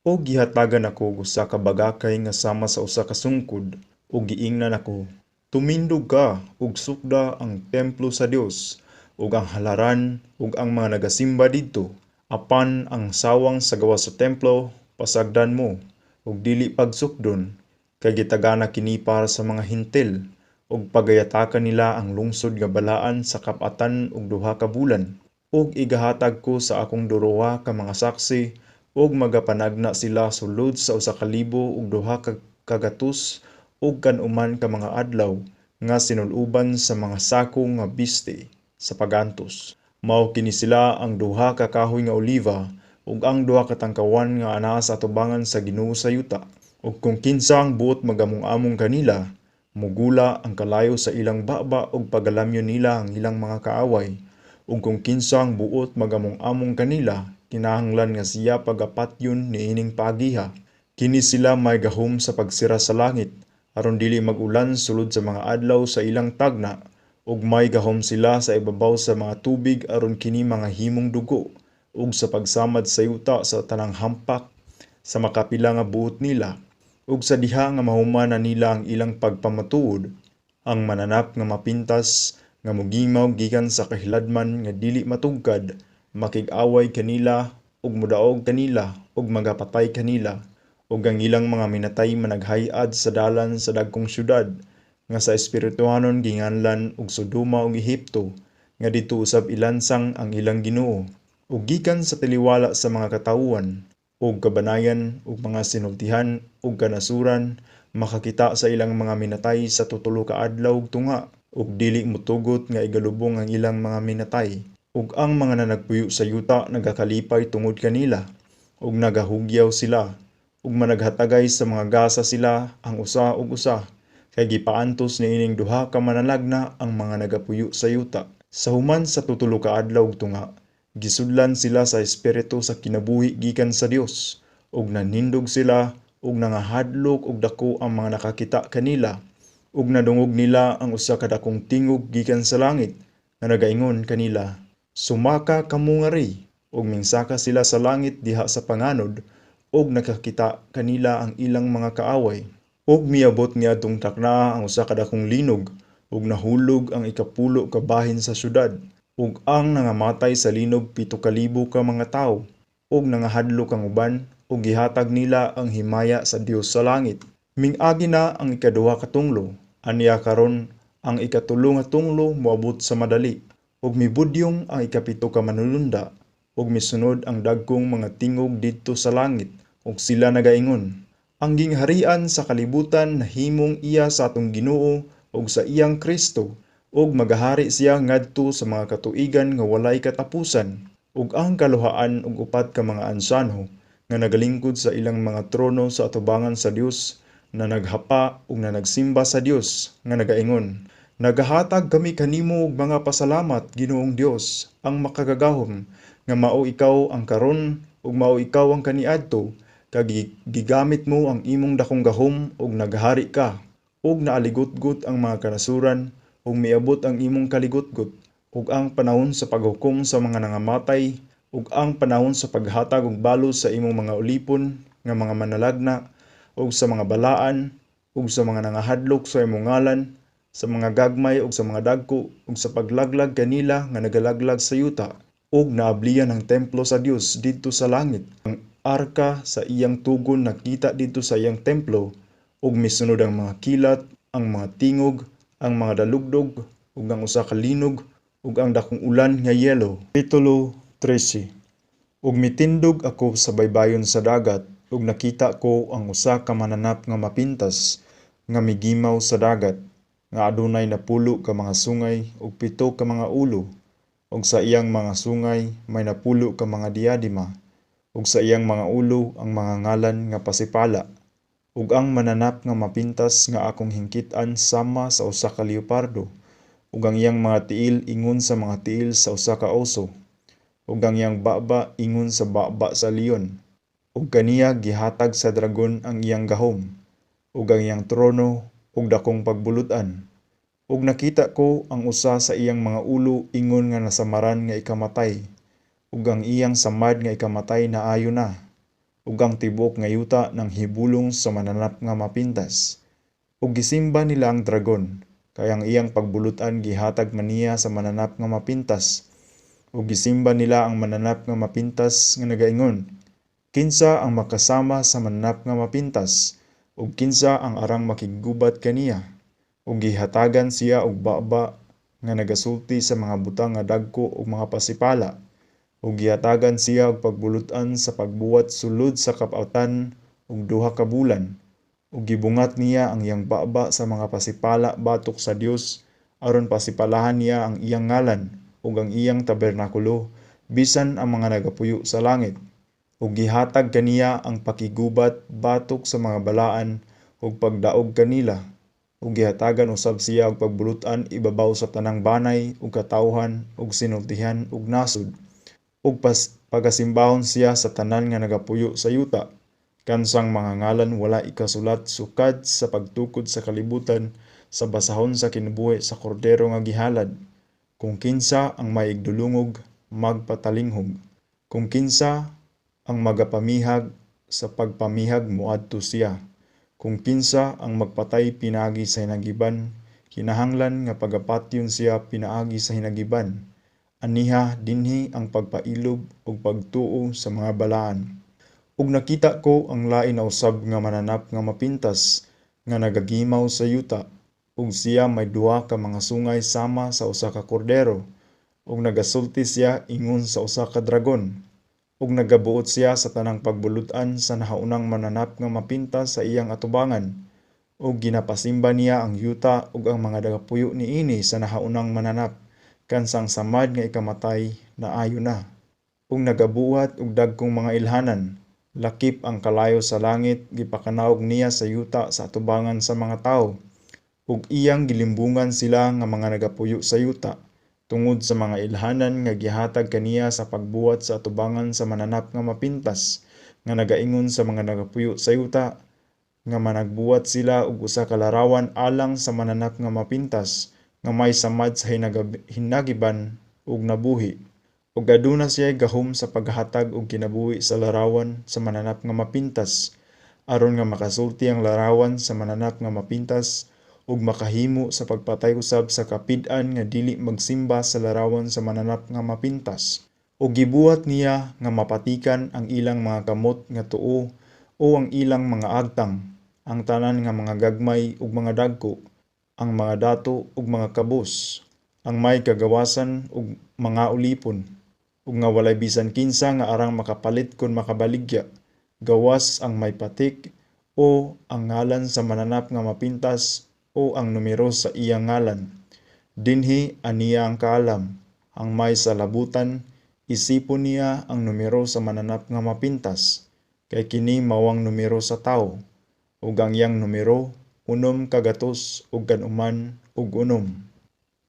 Ug gihatagan ako og usa ka bagakay nga sama sa usa ka sungkod, ug giingnan ako, "Tumindog ka ug sukda ang templo sa Dios ug ang halaran ug ang mga nagasimba didto. Apan ang sawang sa gawas sa templo pasagdan mo ug dili pagsukdon, kay gitagana kini para sa mga Hentil, ug pagayatakan nila ang lungsod nga balaan sa kap-atan og 2 ka bulan. Ug igahatag ko sa akong duroha ka mga saksi, ug magapanagna sila sulod sa 1296 ka mga adlaw nga sinul-uban sa mga sako nga biste sa pag-antos. Mao kini sila ang duha ka kahoy nga oliva ug ang duha ka tangkawan nga anaa sa atubangan sa Ginoo sa yuta. Ug kung kinsa ang buot magamong-among kanila, mugula ang kalayo sa ilang baba ug pagalamyon nila ang ilang mga kaaway. Ug kung kinsa ang buot magamong-among kanila, kinahanglan nga siya pagapatyon niining paagiha. Kini sila may gahom sa pagsira sa langit, aron dili mag-ulan sulod sa mga adlaw sa ilang tagna, ug may gahom sila sa ibabaw sa mga tubig aron kini mga himong dugo, ug sa pagsamad sa yuta sa tanang hampak sa makapila nga buot nila. Ug sa diha nga mahuman na nila ang ilang pagpamatuod, ang mananap nga mapintas nga mogimaw gikan sa kahiladman nga dili matugkad, makig-away kanila. ug modaog kanila ug magapatay kanila, ug ang ilang mga minatay managhay-ad sa dalan sa dagkong syudad nga sa espirituhanon ginganlan og Sodoma ug Ehipto, nga didto usab ilansang ang ilang Ginoo. Ug gikan sa taliwala sa mga katawhan ug kabanayan ug mga sinultihan ug kanasuran makakita sa ilang mga minatay sa tutulo ka adlaw ug tunga, ug dili motugot nga igalubong ang ilang mga minatay. Ug ang mga nanagpuyo sa yuta nagakalipay tungod kanila, ug nagahugyaw sila, ug managhatagay sa mga gasa sila ang usa ug usa, kay gipaantos niining duha ka manalagna ang mga nagapuyo sa yuta. Sa human sa tutulo ka adlaw ug tunga, gisudlan sila sa espiritu sa kinabuhi gikan sa Dios, ug nanindog sila ug nangahadlok og dako ang mga nakakita kanila, ug nadungog nila ang usa ka dakong tingog gikan sa langit nga nagaingon kanila, "Sumaka kamo ngari." Ug mingsaka sila sa langit diha sa panganod, ug nakakita kanila ang ilang mga kaaway. Ug miabot niadtong taknaa ang usa ka dakong linog, ug nahulog ang ikapulo ka bahin sa syudad, ug ang nangamatay sa linog 7,000 ka mga tawo, ug nangahadlok ang uban, ug gihatag nila ang himaya sa Dios sa langit. Ming-agi na ang ikaduha ka tunglo, aniya karon ang ikatulo nga tunglo moabot sa madali. Ug mibudyong ang ikapito ka manulunda, ug misunod ang dagkong mga tingog didto sa langit, ug sila nagaingon, "Ang gingharian sa kalibutan nahimong iya sa atong Ginoo ug sa iyang Kristo, ug magahari siya ngadto sa mga katuigan nga walay katapusan." Ug ang kaluhaan ug upat ka mga ansyano nga nagalingkod sa ilang mga trono sa atubangan sa Dios na naghapa ug na nagsimba sa Dios nga nagaingon, "Nagahatag kami kanimo og mga pasalamat, Ginoong Dios, ang makagagahom, nga mao ikaw ang karon ug mao ikaw ang kaniadto, kag gigamit mo ang imong dakong gahom ug naghari ka, ug naaligutgot ang mga kanasuran ug miabot ang imong kaligutgot, ug ang panahon sa paghukom sa mga nangamatay, ug ang panahon sa paghatag og balos sa imong mga ulipon nga mga manalagna, ug sa mga balaan, ug sa mga nangahadlok sa imong ngalan, sa mga gagmay ug sa mga dagko, ug sa paglaglag kanila nga nagalaglag sa yuta." Ug naablian ang templo sa Dios didto sa langit. Ang arka sa iyang tugon nakita didto sa iyang templo, ug misunod ang mga kilat, ang mga tingog, ang mga dalugdog, ug ang usa ka linog, ug ang dakong ulan nga yelo. Kapitulo 13. Ug mitindog ako sa baybayon sa dagat, ug nakita ko ang usa ka mananap nga mapintas nga migimaw sa dagat, nga adunay 10 ka mga sungay ug 7 ka mga ulo, ug sa iyang mga sungay may 10 ka mga diadema, ug sa iyang mga ulo ang mga ngalan nga pasipala. Ug ang mananap nga mapintas nga akong hingkit-an sama sa usa ka leopardo, ug ang iyang mga tiil ingon sa mga tiil sa usa ka oso, ug ang iyang baba ingon sa baba sa leon. Ug kaniya gihatag sa dragon ang iyang gahom, ug ang iyang trono, ug dakong pagbulut-an. Ug nakita ko ang usa sa iyang mga ulo ingon nga nasamaran nga ikamatay, ug ang iyang samad nga ikamatay naayo na, ug ang tibuok nga yuta nang hibulong sa mananap nga mapintas. Ug gisimba nila ang dragon, kay ang iyang pagbulut-an gihatag man niya sa mananap nga mapintas. Ug gisimba nila ang mananap nga mapintas nga nagaingon, "Kinsa ang makasama sa mananap nga mapintas, ug kinsa ang arang makiggubat kaniya?" Ug gihatagan siya og baba nga nagasulti sa mga butang nga dagko ug mga pasipala, ug gihatagan siya og pagbulut-an sa pagbuhat sulod sa kapautan og 2 ka bulan. Ug gibungat niya ang iyang baba sa mga pasipala batok sa Dios, aron pasipalahan niya ang iyang ngalan ug ang iyang tabernakulo, bisan ang mga nagapuyo sa langit. Ug gihatag kaniya ang pakigubat batok sa mga balaan ug pagdaog kanila. Ug gihatagan usab siya og pagbulut-an ibabaw sa tanang banay ug katawhan ug sinultihan ug nasud. Ug pagasimbahon siya sa tanan nga nagapuyo sa yuta, kansang mga ngalan wala ikasulat sukad sa pagtukod sa kalibutan sa basahon sa kinabuhi sa Kordero nga gihalad. Kung kinsa ang may igdulungog, magpatalinghog. Kung kinsa ang magapamihag, sa pagpamihag moadto siya. Kung kinsa ang magpatay pinaagi sa hinagiban, kinahanglan nga pagapatyon siya pinaagi sa hinagiban. Aniha dinhi ang pagpailob ug pagtuo sa mga balaan. Ug nakita ko ang lain na usab nga mananap nga mapintas nga nagagimaw sa yuta, ug siya may duha ka mga sungay sama sa usa ka kordero, ug nagasulti siya ingon sa usa ka dragon. Ug nagabuot siya sa tanang pagbulut-an sa nahaunang mananap nga mapintas sa iyang atubangan, ug ginapasimba niya ang yuta ug ang mga nagapuyo niini sa nahaunang mananap, kansang samad nga ikamatay naayo na. Ug nagabuhat og dagkong mga ilhanan, lakip ang kalayo sa langit gipakanawog niya sa yuta sa atubangan sa mga tawo, ug iyang gilimbungan sila nga mga nagapuyo sa yuta, tungod sa mga ilhanan nga gihatag kaniya sa pagbuhat sa atubangan sa mananap nga mapintas, nga nagaingon sa mga nagapuyo sa yuta, nga managbuhat sila og usa ka larawan alang sa mananap nga mapintas, nga may samad sa hinagiban ug nabuhi. Ug aduna siya'y gahom sa paghatag og kinabuhi sa larawan sa mananap nga mapintas, aron nga makasulti ang larawan sa mananap nga mapintas ug makahimo sa pagpatay usab sa kapid-an nga dili magsimba sa larawan sa mananap nga mapintas. Ug gibuhat niya nga mapatikan ang ilang mga kamot nga tuo o ang ilang mga agtang, ang tanan nga mga gagmay ug mga dagko, ang mga dato ug mga kabus, ang may kagawasan ug mga ulipon, ug nga walay bisan kinsa nga arang makapalit kon makabaligya, gawas ang may patik o ang ngalan sa mananap nga mapintas o ang numero sa iyang ngalan. Dinhi aniya ang kaalam, ang may salabutan, isipon niya ang numero sa mananap nga mapintas, kay kini mao ang numero sa tawo, ug ang iyang numero 996.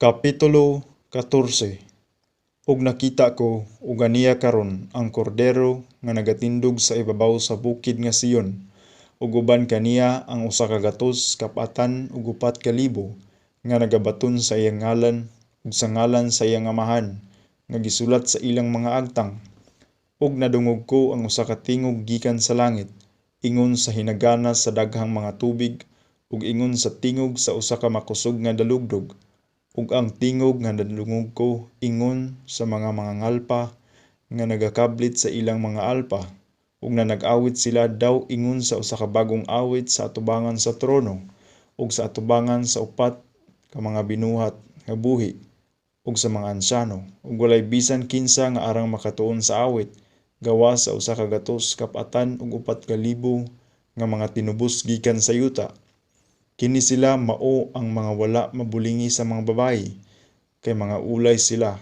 Kapitulo 14. Ug nakita ko, ug aniya karon ang Kordero nga nagatindog sa ibabaw sa bukid nga Sion, ug uban kaniya ang 104,000 nga nagabaton sa iyang ngalan ug sa ngalan sa iyang Amahan nga gisulat sa ilang mga agtang. Ug nadungog ko ang usa ka tingog gikan sa langit, ingon sa hinagana sa daghang mga tubig ug ingon sa tingog sa usa ka makusog nga dalugdog. Ug ang tingog nga nadungog ko ingon sa mga mangangalpa nga nagakablit sa ilang mga alpa, ug nanag-awit sila daw ingon sa usa ka bag-ong awit sa atubangan sa trono ug sa atubangan sa upat ka mga binuhat nga buhi ug sa mga ansyano, ug walay bisan kinsa nga arang makatuon sa awit gawas sa 104,000 nga mga tinubos gikan sa yuta. Kini sila mao ang mga wala mabulingi sa mga babayi, kay mga ulay sila.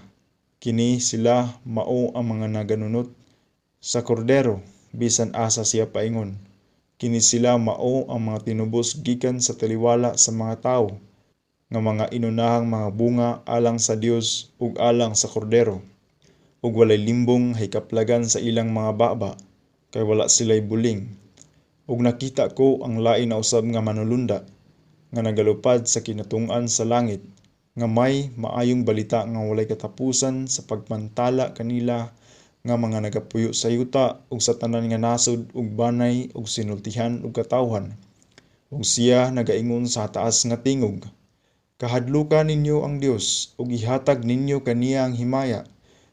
Kini sila mao ang mga naganunot sa Kordero, bisan asa siya paingon. Kini sila mao ang mga tinubos gikan sa taliwala sa mga tawo, nga mga inunahang mga bunga alang sa Dios ug alang sa Kordero. Ug walay limbong hikaplagan sa ilang mga baba, kay wala sila'y buling. Ug nakita ko ang lain na usab nga manulunda, nga nagalupad sa kinatung-an sa langit, nga may maayong balita nga walay katapusan sa pagpantala kanila nga mga nagapuyo sa yuta ug sa tanan nga nasod ug banay ug sinultihan ug katawhan. Ug siya nagaingon sa taas nga tingog, Kahadluka ninyo ang Dios ug ihatag ninyo kaniya ang himaya,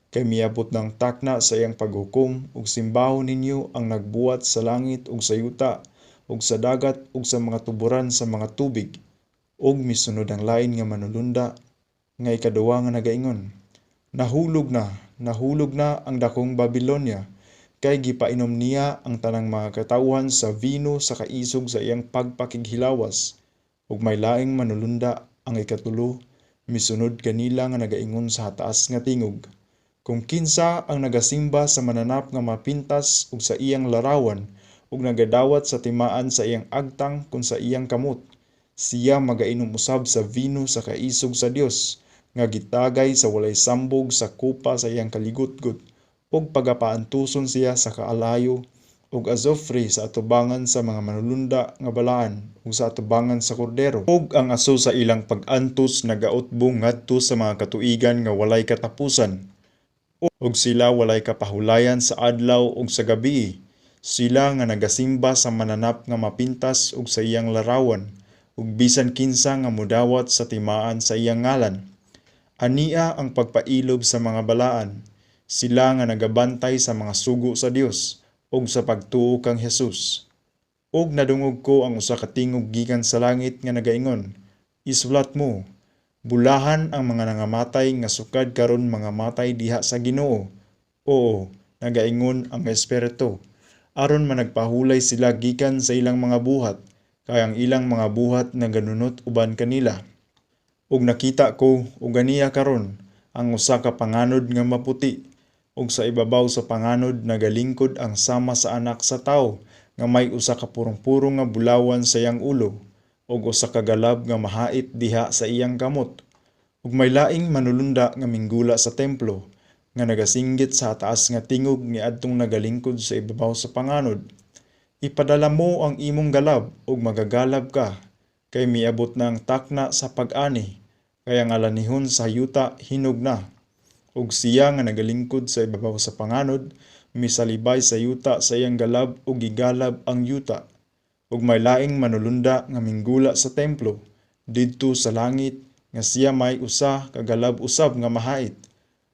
kay miabot ng takna sa iyang paghukom, ug simbahon ninyo ang nagbuhat sa langit ug sa yuta ug sa dagat ug sa mga tuburan sa mga tubig. Ug misunod ang lain nga manulunda nga ikaduha nga nagaingon, Nahulog na, nahulog na ang dakong Babilonia, kay gipainom niya ang tanang mga katawhan sa vino sa kaisog sa iyang pagpakighilawas. Ug may laing manulunda, ang ikatulo, misunod kanila nga nagaingon sa taas nga tingog, Kung kinsa ang nagasimba sa mananap nga mapintas ug sa iyang larawan, ug nagadawat sa timaan sa iyang agtang kun sa iyang kamot, siya magainom usab sa vino sa kaisog sa Dios, nga gitagay sa walay sambog sa kupa sa iyang kaligutgot, ug pagapaantuson siya sa kaalayo ug azufre sa atubangan sa mga manulunda nga balaan ug sa atubangan sa Kordero. Ug ang aso sa ilang pag-antos nagautbong ngadto sa mga katuigan nga walay katapusan, ug sila walay kapahulayan sa adlaw ug sa gabii, sila nga nagasimba sa mananap nga mapintas ug sa iyang larawan, ug bisan kinsa nga modawat sa timaan sa iyang ngalan. Ania ang pagpailob sa mga balaan, sila nga nagabantay sa mga sugo sa Dios ug sa pagtuo kang Hesus. Ug nadungog ko ang usa ka tingog gikan sa langit nga nagaingon, "Isulat mo, bulahan ang mga nangamatay nga sukad karon mangamatay diha sa Ginoo. Oo, nagaingon ang Espiritu, aron managpahulay sila gikan sa ilang mga buhat, kay ang ilang mga buhat naganunot uban kanila." Ug nakita ko, ug aniya karon, ang usa ka panganod nga maputi, ug sa ibabaw sa panganod nagalingkod ang sama sa anak sa tawo nga may usa ka purong-purong nga bulawan sa iyang ulo ug usa ka galab nga mahait diha sa iyang kamot. Ug may laing manulunda nga minggula sa templo nga nagasinggit sa taas nga tingog niadtong nagalingkod sa ibabaw sa panganod, "Ipadala mo ang imong galab ug magagalab ka, kay miabot na ang takna sa pag-ani, kay ang alanihon sa yuta hinog na." Ug siya nga nagalingkod sa ibabaw sa panganod misalibay sa yuta sa iyang galab ug gigalab ang yuta. Ug may laing manulunda nga minggula sa templo didto sa langit nga siya may usa ka galab usab nga mahait.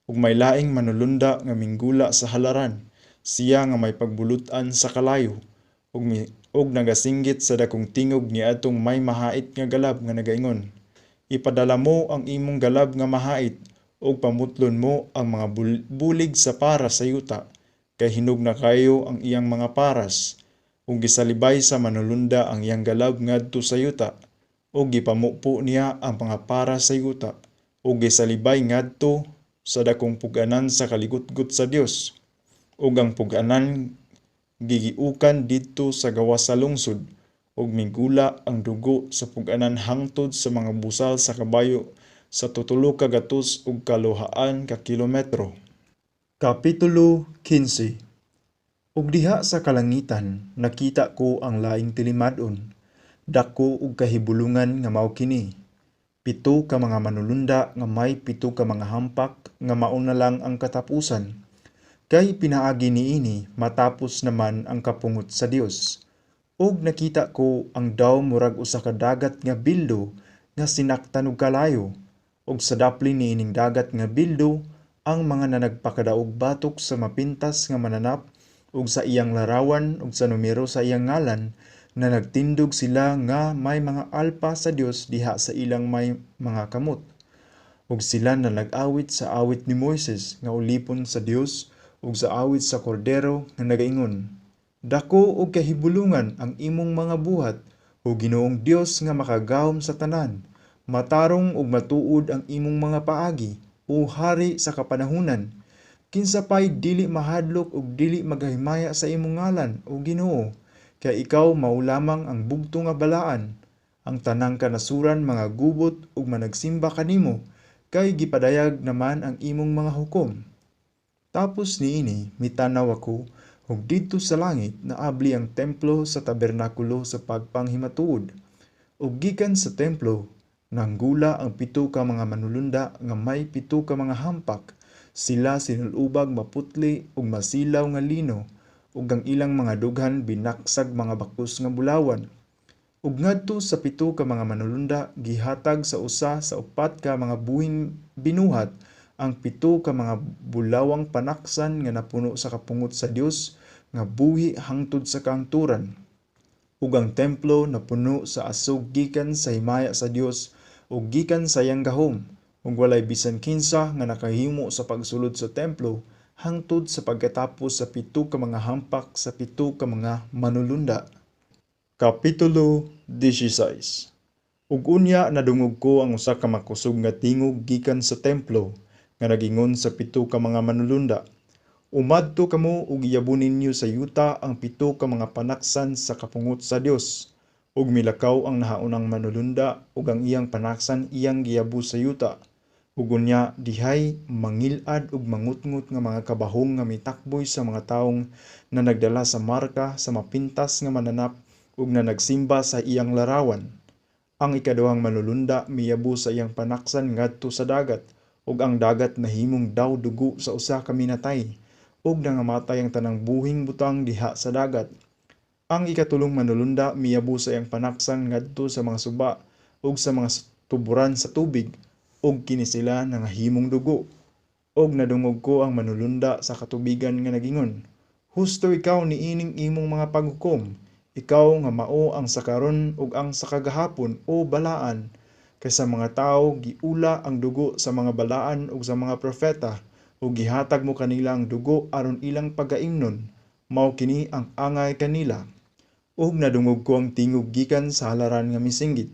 Ug may laing manulunda nga minggula sa halaran, siya nga may pagbulut-an sa kalayo, ug nagasinggit sa dakong tingog niadtong may mahait nga galab nga nagaingon, "Ipadala mo ang imong galab nga mahait ug pamutlon mo ang mga bulig sa paras sa yuta, kay hinog na kaayo ang iyang mga paras." Ug gisalibay sa manulunda ang iyang galab ngadto sa yuta, ug gipamupo niya ang mga paras sa yuta, ug gisalibay ngadto sa dakong pug-anan sa kaligutgot sa Dios. Ug ang pug-anan gigiukan didto sa gawas sa lungsod, ug migula ang dugo sa pug-anan hangtod sa mga busal sa kabayo sa 302 ka kilometro. Kapitulo 15. Ug diha sa kalangitan nakita ko ang laing tilimad-on, dako ug kahibulungan nga mao kini: pito ka mga manulunda nga may pito ka mga hampak nga mao na lang ang katapusan, kay pinaagi niini matapos naman ang kapungot sa Dios. Ug nakita ko ang daw murag usa ka dagat nga bildo nga sinaktan og kalayo, ug sa daplin niining dagat nga bildo ang mga nanagpakadaog batok sa mapintas nga mananap ug sa iyang larawan ug sa numero sa iyang ngalan, na nagtindog sila nga may mga alpa sa Dios diha sa ilang may mga kamot. Ug sila na nag-awit sa awit ni Moises nga ulipon sa Dios ug sa awit sa Kordero nga nagaingon, "Dako og kahibulungan ang imong mga buhat, o Ginoong Dios nga makagagahom sa tanan. Matarong ug matuod ang imong mga paagi, o Hari sa kapanahunan. Kinsa pay dili mahadlok ug dili magahimaya sa imong ngalan, o Ginoo, kay ikaw mao lamang ang bugto nga balaan. Ang tanang kanasuran mga gubot ug managsimba kanimo, kay gipadayag naman ang imong mga hukom." Tapos niini mitanaw ako, ug didto sa langit naabli ang templo sa tabernakulo sa pagpanghimatuod. Ug gikan sa templo nanggula ang pito ka mga manulunda nga may pito ka mga hampak. Sila sinul-ubag maputli ug masilaw nga lino, ug ang ilang mga dughan binaksag mga bakus nga bulawan. Ug ngadto sa pito ka mga manulunda gihatag sa usa sa upat ka mga buhing binuhat ang pito ka mga bulawang panaksan nga napuno sa kapungot sa Dios nga buhi hangtod sa kahangturan. Ug ang templo napuno sa asog gikan sa himaya sa Dios ug gikan sa iyang gahom, ug walay bisan kinsa nga nakahimo sa pagsulod sa templo hangtod sa pagkatapos sa pito ka mga hampak sa pito ka mga manulunda. Kapitulo 16. Ug unya nadungog ko ang usa ka makusog nga tingog gikan sa templo nga nagingon sa pito ka mga manulunda, "Umadto kamo ug iyabo ninyo sa yuta ang pito ka mga panaksan sa kapungot sa Dios." Ug milakaw ang nahaunang manulunda ug ang iyang panaksan iyang giyabo sa yuta. Ug unya dihay mangil-ad ug mangutngot nga mga kabahong nga mitakboy sa mga tawong na nagdala sa marka sa mapintas nga mananap ug na nagsimba sa iyang larawan. Ang ikaduhang manulunda miyabo sa iyang panaksan ngadto sa dagat, ug ang dagat nahimong daw dugo sa usa ka minatay, ug nangamatay ang tanang buhing butang diha sa dagat. Ang ikatulong manulunda miyabo sa iyang panaksan ngadto sa mga suba ug sa mga tuburan sa tubig, Ug kini sila nangahimong dugo. Og nadungog ko ang manulunda sa katubigan nga nagingon, "Husto ikaw niining imong mga paghukom, ikaw nga mao ang sa karon ug ang sa kagahapon, o balaan, kay sa mga tawo giula ang dugo sa mga balaan ug sa mga propeta, ug gihatag mo kanila ang dugo aron ilang pagaimnon. Mao kini ang angay kanila." Ug nadungog ko ang tingog gikan sa halaran nga misinggit,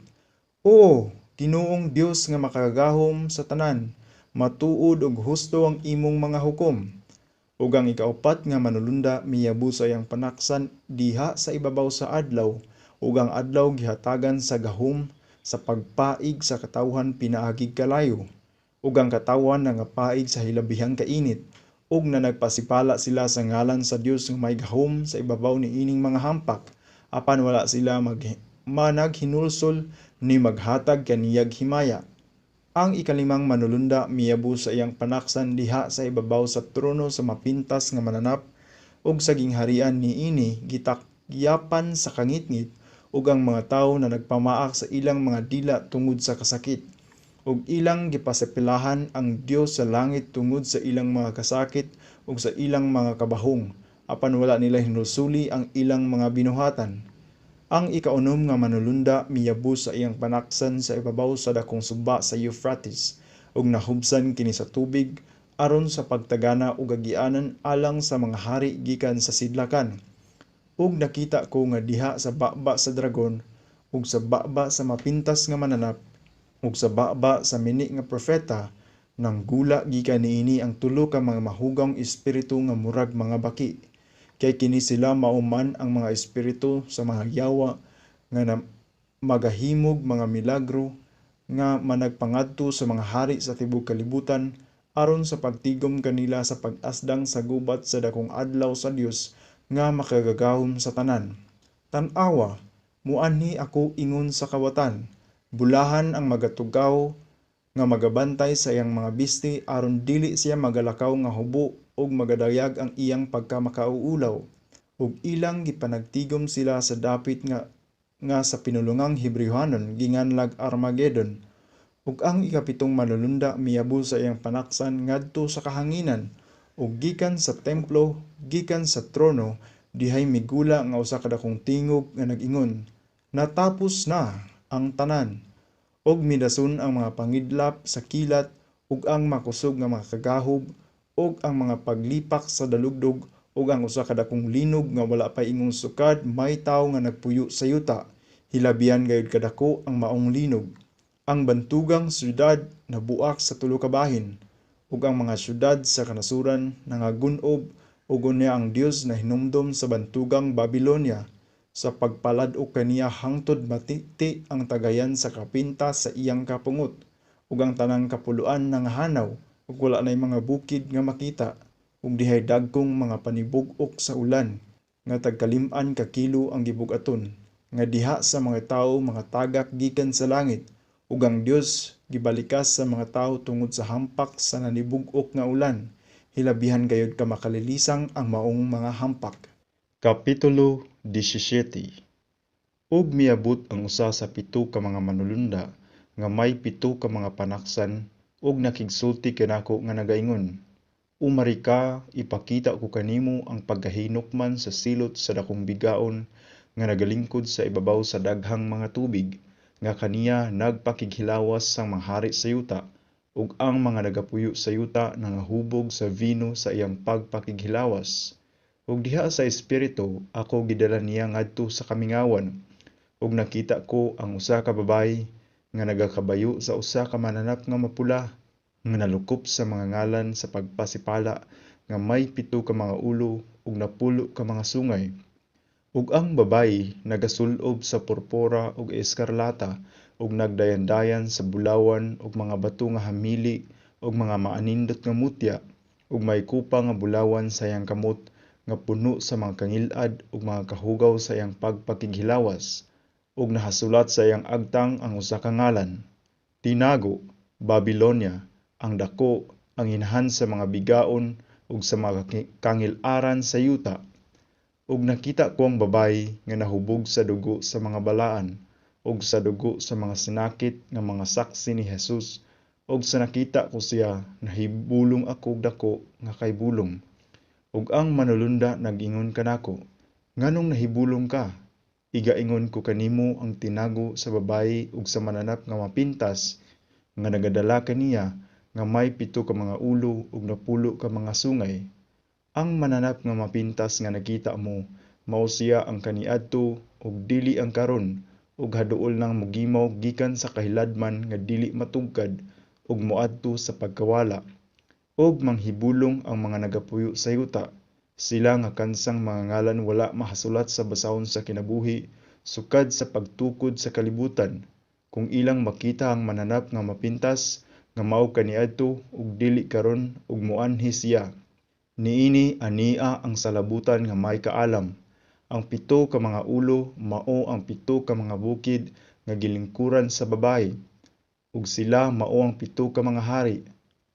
"Oo, Ginoong Dios nga makagagahom sa tanan, matuod ug husto ang imong mga hukom." Ug ang ikaupat nga manulunda miyabo sa iyang panaksan diha sa ibabaw sa adlaw, ug ang adlaw gihatagan sa gahom sa pagpaig sa katawhan pinaagig kalayo. Ug ang katawhan nangapaig sa hilabihang kainit, ug nanagpasipala sila sa ngalan sa Dios nga may gahom sa ibabaw niining mga hampak, apan wala sila managhinulsol ni maghatag kaniyag himaya. Ang ikalimang manulunda miyabo sa iyang panaksan diha sa ibabaw sa trono sa mapintas nga mananap, ug sa gingharian niini gitakyapan sa kangitngit, ug ang mga tawo na nagpamaak sa ilang mga dila tungod sa kasakit, ug ilang gipasipilahan ang Dios sa langit tungod sa ilang mga kasakit ug sa ilang mga kabahong, apan wala nila hinulsuli ang ilang mga binuhatan. Ang ikaunom nga manulunda miyabo sa iyang panaksan sa ibabaw sa dakong suba sa Euphrates, ug nahubsan kini sa tubig aron sa pagtagana og agianan alang sa mga hari gikan sa sidlakan. Ug nakita ko nga diha sa baba sa dragon, ug sa baba sa mapintas nga mananap, ug sa baba sa mini nga propeta, nanggula gikan niini ang tulo ka mga mahugawng espiritu nga murag mga baki. Kay kini sila mao man ang mga espiritu sa mga yawa nga magahimog mga milagro nga managpangadto sa mga hari sa tibuok kalibutan aron sa pagtigom kanila sa pag-asdang sa gubat sa dakong adlaw sa Dios nga makagagahom sa tanan. Tan-awa, muanhi ako ingon sa kawatan. Bulahan ang magatugaw nga magabantay sa iyang mga bisti aron dili siya magalakaw nga hubo ug magadayag ang iyang pagkamakauulaw. Ug ilang gipanagtigom sila sa dapit nga sa pinulungang Hebreohanon ginganlag Armageddon. Ug ang ikapitong manulunda miyabo sa iyang panaksan ngadto sa kahanginan, ug gikan sa templo, gikan sa trono, dihay migula nga usa ka dakong tingog nga nag-ingon, "Natapos na ang tanan." Ug midason ang mga pangidlap sa kilat ug ang makusog nga mga kagahob ug ang mga paglipak sa dalugdog ug ang usa ka dakong linog nga wala pay ingong sukad may tawo nga nagpuyo sa yuta. Hilabihan gayud kadako ang maong linog. Ang bantugang syudad nabuak sa tulo ka bahin, ug ang mga syudad sa kanasuran nangagun-ob, ug unya ang Dios nahinumdom sa bantugang Babilonia sa pagpalad-ok kaniya hangtod matiti ang tagayan sa kapintas sa iyang kapungot, ug ang tanang kapuloan nangahanaw ug wala nay mga bukid nga makita, ug dihay dagkong mga panibug-ok sa ulan nga tagkalim-an ka kilo ang gibug-aton, nga diha sa mga tawo mga tagak gikan sa langit, ug ang Dios gibalikas sa mga tawo tungod sa hampak sa nanibug-ok nga ulan. Hilabihan gayud ka makalilisang ang maong mga hampak. Kapitulo 17. Ug miabot ang usa sa pito ka mga manulunda nga may pito ka mga panaksan ug nakigsulti kanako nga nagaingon, "Umari ka, ipakita ko kanimo ang pagkahinukman sa silot sa dakong bigaon nga nagalingkod sa ibabaw sa daghang mga tubig, nga kaniya nagpakighilawas ang mga hari sa yuta, ug ang mga nagapuyo sa yuta nangahubog sa vino sa iyang pagpakighilawas." Ug diha sa espiritu ako gidala niya ngadto sa kamingawan, ug nakita ko ang usa ka babayi nga nagakabayo sa usa ka mananap nga mapula, nga nalukop sa mga ngalan sa pagpasipala, nga may pito ka mga ulo ug napulo ka mga sungay. Ug ang babayi nagasul-ob sa purpura ug eskarlata ug nagdayandayan sa bulawan ug mga bato nga hamili ug mga maanindot nga mutya, ug may kupa nga bulawan sa iyang kamot nga puno sa mga kangil-ad ug mga kahugaw sa iyang pagpakighilawas. Ug nahasulat sa iyang agtang ang usa ka ngalan: "Tinago, Babilonia, ang dako, ang inahan sa mga bigaon ug sa mga kangil-aran sa yuta." Ug nakita ko ang babayi nga nahubog sa dugo sa mga balaan ug sa dugo sa mga sinakit nga mga saksi ni Jesus, Ug sa nakita ko siya, nahibulong ako og dako nga kahibulong. Ug ang manulunda nag-ingon kanako, "Nganong nahibulong ka? Igaingon ko kanimo ang tinago sa babaye ug sa mananap nga mapintas nga nagadala kaniya, nga may pito ka mga ulo ug napulo ka mga sungay. Ang mananap nga mapintas nga nakita mo, mao siya ang kaniadto ug dili ang karon, ug haduol nang mogimaw gikan sa kahiladman nga dili matugkad ug moadto sa pagkawala. Ug manghibulong ang mga nagapuyo sa yuta, sila nga kansang mga ngalan wala mahasulat sa basahon sa kinabuhi sukad sa pagtukod sa kalibutan, kung ilang makita ang mananap nga mapintas nga mao kaniadto ug dili karon ug moanhi siya. Niini ania ang salabutan nga may kaalam. Ang pito ka mga ulo mao ang pito ka mga bukid nga gilingkuran sa babaye, ug sila mao ang pito ka mga hari.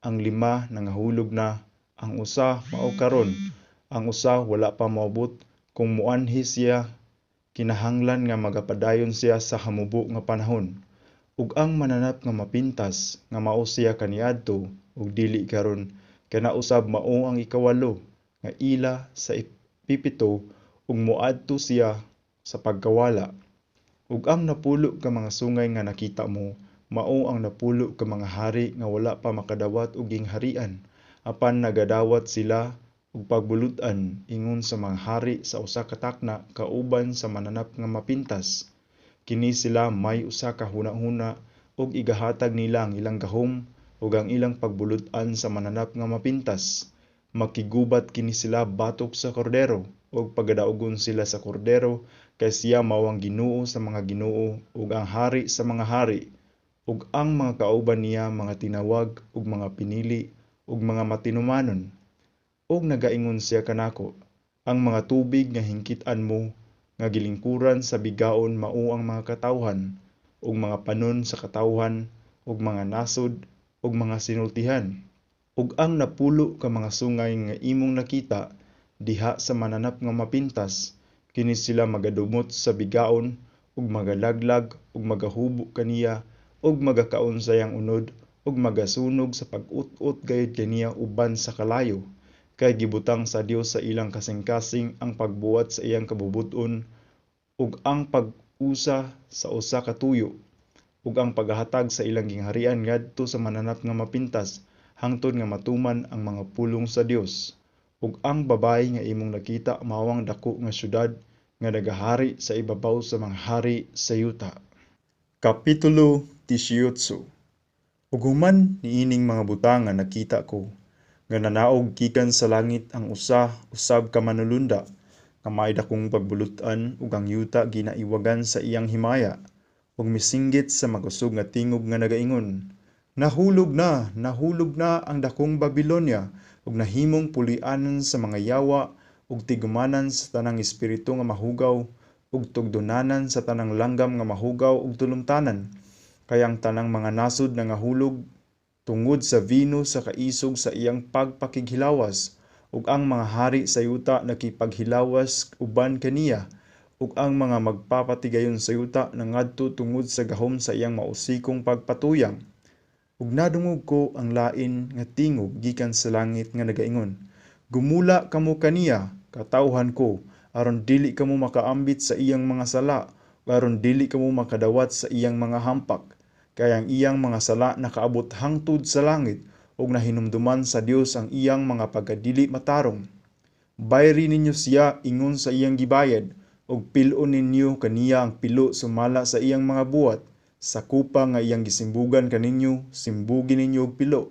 Ang lima nangahulog na, ang usa mao karon, ang usa wala pa moabot. Kung moanhi siya, kinahanglan nga magapadayon siya sa hamubo nga panahon. Ug ang mananap nga mapintas nga mao siya kaniadto ug dili karon, kana usab mao ang ikawalo nga ila sa pipito ug moadto siya sa pagkawala. Ug ang napulo ka mga sungay nga nakita mo, mao ang napulo ka mga hari nga wala pa makadawat og gingharian, apan nagadawat sila og pagbulud-an ingon sa mga hari sa usa ka takna kauban sa mananap nga mapintas. Kini sila may usa ka hunahuna ug igahatag nila ang ilang gahom ug ang ilang pagbulud-an sa mananap nga mapintas. Makigubat kini sila batok sa Kordero, ug pagadaugon sila sa Kordero, kay siya mao ang Ginoo sa mga ginoo ug ang Hari sa mga hari, ug ang mga kauban niya mga tinawag ug mga pinili ug mga matinumanon. Ug nagaingon siya kanako, "Ang mga tubig nga hingkitan mo nga gilingkuran sa bigaon mao ang mga katawhan ug mga panon sa katawhan ug mga nasod ug mga sinultihan. Ug ang napulo ka mga sungay nga imong nakita diha sa mananap nga mapintas, kini sila magadumot sa bigaon ug magalaglag ug magahubo kaniya ug magakaon sa iyang unod ug magasunog sa pag-ut-ot gayud kaniya uban sa kalayo, kay gibutang sa Dios sa ilang kasing-kasing ang pagbuhat sa iyang kabubut-on ug ang pag-usa sa usa ka tuyo ug ang paghatag sa ilang gingharian ngadto sa mananap nga mapintas hangtod nga matuman ang mga pulong sa Dios. Ug ang babaye nga imong nakita mao ang dako nga syudad nga nagahari sa ibabaw sa mga hari sa yuta." Kapitulo 18. Ug human niining mga butanga nakita ko nga nanaog gikan sa langit ang usa usab ka manulunda nga may dakong pagbulut-an, ug ang yuta ginaiwagan sa iyang himaya, ug misinggit sa makusog nga tingog nga nagaingon, "Nahulog na, nahulog na ang dakong Babilonia, ug nahimong puloy-anan sa mga yawa ug tigumanan sa tanang espiritu nga mahugaw ug tugdunanan sa tanang langgam nga mahugaw ug tulumtanan. Kay ang tanang mga nasod nangahulog tungod sa bino sa kaisog sa iyang pagpakighilawas, ug ang mga hari sa yuta nakipaghilawas uban kaniya, ug ang mga magpapatigayon sa yuta nangadto tungod sa gahom sa iyang mausikong pagpatuyang." Ug nadungog ko ang lain nga tingog gikan sa langit nga nagaingon, "Gumula kamo kaniya, katawhan ko, aron dili kamo makaambit sa iyang mga sala, aron dili kamo makadawat sa iyang mga hampak. Kay ang iyang mga sala nakaabot hangtod sa langit, ug nahinumduman sa Dios ang iyang mga pagkadili matarong. Bayri ninyo siya ingon sa iyang gibayad, ug pil-on ninyo kaniya ang pilo sumala sa iyang mga buhat. Sa kupa nga iyang gisimbugan kaninyo, simbugi ninyo og pilo.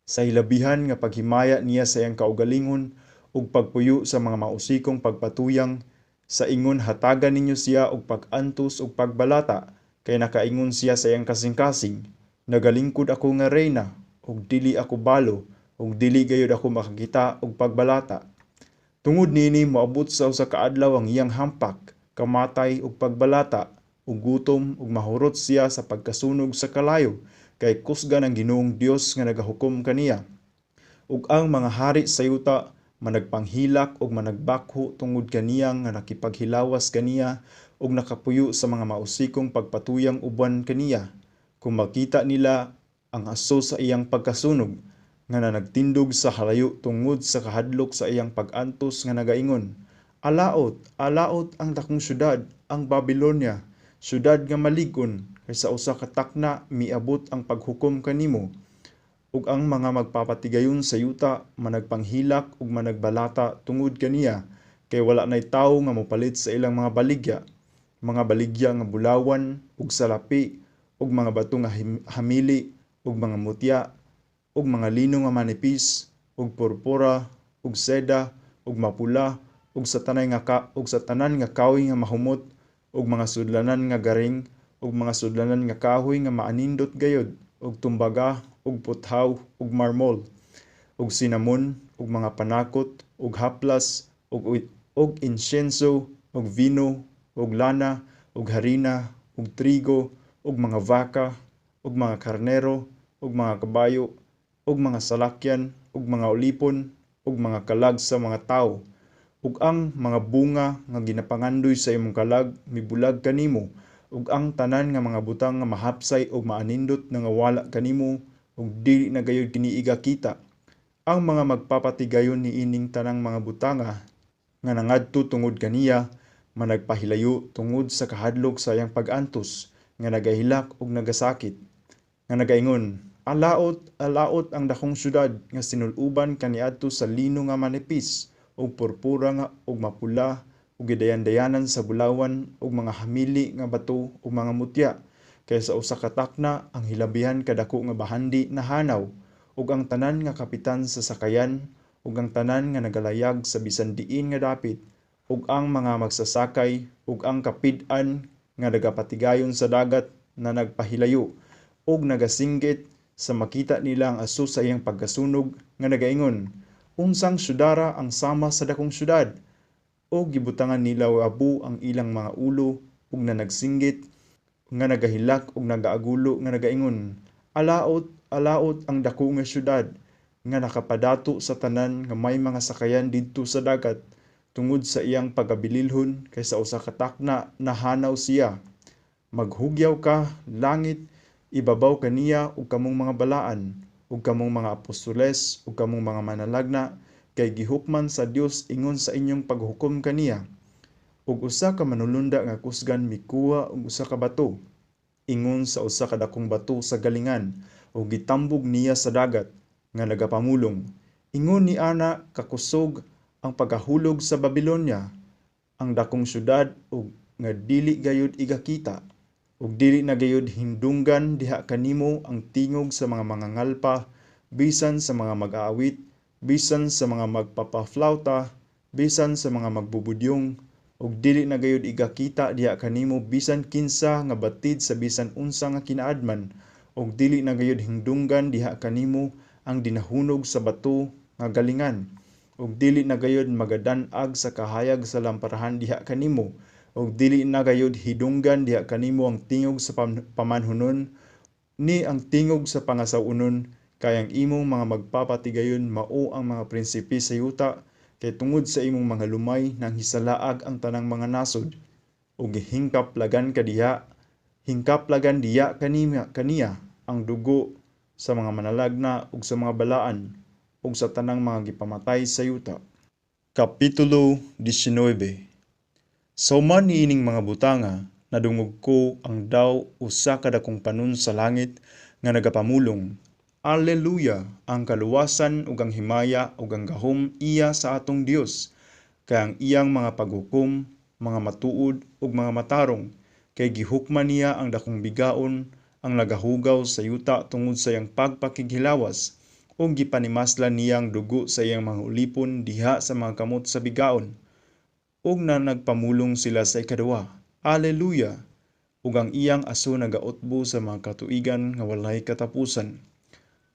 Sa hilabihan nga paghimaya niya sa iyang kaugalingon ug pagpuyo sa mga mausikong pagpatuyang, sa ingon hatagan ninyo siya og pag-antos ug pagbalata, kay nakaingon siya sa iyang kasing-kasing, 'Nagalingkod ako nga reyna, ug dili ako balo, ug dili gayud ako makakita og pagbalata.' Tungod niini moabot sa usa ka adlaw ang iyang hampak, kamatay ug pagbalata, ug gutom, ug mahurot siya sa pagkasunog sa kalayo, kay kusgan ang Ginoong Dios nga nagahukom kaniya. Ug ang mga hari sa yuta managpanghilak ug managbakho tungod kaniya nga nakipaghilawas kaniya ug nakapuyo sa mga mausikong pagpatuyang uban kaniya, kung makita nila Ang aso sa iyang pagkasunog, nga nanagtindog sa halayo tungod sa kahadlok sa iyang pag-antos nga nagaingon, Alaot, alaot ang dakong syudad, ang Babilonia, syudad nga malig-on, kay sa usa ka takna miabot ang paghukom kanimo. Ug ang mga magpapatigayon sa yuta managpanghilak ug managbalata tungod kaniya, kay wala nay tawo nga mopalit sa ilang mga baligya nga bulawan ug salapi ug mga bato nga hamili ug mga mutya ug mga lino nga manipis ug purpura ug seda ug mapula ug sa tanay nga ka, ug sa tanan nga kahoy nga mahumot ug mga sudlanan nga garing ug mga sudlanan nga kahoy nga maanindot gayod ug tumbaga ug puthaw ug marmol ug sinamon ug mga panakot ug haplas ug insyenso ug vino ug lana ug harina ug trigo ug mga baka ug mga karnero ug mga kabayo ug mga salakyan ug mga ulipon ug mga kalag sa mga tawo ug ang mga bunga nga ginapangandoy sa imong kalag mibulag kanimo ug ang tanan nga mga butang nga mahapsay ug maanindot nangawala kanimo ug dili na gayud kini igakita. Ang mga magpapatigayon niining tanang mga butanga nga nangadto tungod kaniya managpahilayo tungod sa kahadlok sa iyang pag-antos nga nagahilak ug nagasakit nga nagaingon, Alaot, alaot ang dakong syudad nga sinul-uban kaniadto sa lino nga manipis ug purpura nga ug mapula ug gidayan-dayanan sa bulawan ug mga hamili nga bato ug mga mutya, kay sa usa ka takna ang hilabihan kadako nga bahandi nahanaw, ug ang tanan nga kapitan sa sakayan ug ang tanan nga nagalayag sa bisan diin nga dapit ug ang mga magsasakay ug ang kapid-an nga nagapatigayon sa dagat na nagpahilayo ug nagasinggit sa makita nila ang aso sa iyang pagkasunog nga nagaingon, Unsang syudara ang sama sa dakong syudad? O gibutangan nila og abo ang ilang mga ulo ug nanagsinggit nga nagahilak ug nagaagulo nga nagaingon, Alaot, alaot ang dako nga syudad nga nakapadato sa tanan nga may mga sakayan didto sa dagat tungod sa iyang pagkabililhon, kay sa usa ka takna nahanaw siya. Maghugyaw ka, langit, ibabaw kaniya ug kamong mga balaan, ug kamong mga apostoles, ug kamong mga manalagna, kay gihukman sa Dios ingon sa inyong paghukom kaniya. Ug usa ka manulunda nga kusgan mikuha og usa ka bato, ingon sa usa ka dakong bato sa galingan, ug gitambog niya sa dagat nga nagapamulong, Ingon ni ana kakusog ang pagkahulog sa Babilonia, ang dakong syudad ug nga dili gayud igakita, ug dili na gayud hindunggan diha kanimo ang tingog sa mga mangangalpa, bisan sa mga mag-aawit, bisan sa mga magpapaflauta, bisan sa mga magbubudyong, ug dili na gayud igakita diha kanimo bisan kinsa nga batid sa bisan unsa nga kinaadman, ug dili na gayud hindunggan diha kanimo ang dinahunog sa bato nga galingan, ug dili na gayud magadan-ag sa kahayag sa lamparahan diha kanimo, ug dili na gayud hidunggan diha kanimo ang tingog sa pamanhunon ni ang tingog sa pangasaw-onon, kay ang imong mga magpapatigayon mao ang mga prinsipe sa yuta, kay tungod sa imong mga lumay nanghisalaag ang tanang mga nasod, ug hingkaplagan ka diha, hingkaplagan diya kaniya ang dugo sa mga manalagna ug sa mga balaan ug sa tanang mga gipamatay sa yuta. Kapitulo 19. Sa human niining mga butanga, nadungog ko ang daw usa ka dakong panon sa langit nga nagapamulong, Alleluya! Ang kaluwasan ug ang himaya ug ang gahom iya sa atong Dios, kay ang iyang mga paghukom mga matuod ug mga matarong, kay gihukman niya ang dakong bigaon ang nagahugaw sa yuta tungod sa iyang pagpakighilawas, ug gipanimaslan niya ang dugo sa iyang mga ulipon diha sa mga kamot sa bigaon. Ug na nagpamulong sila sa ikaduha, Alleluya! Ug ang iyang aso nagautbo sa mga katuigan nga walay katapusan.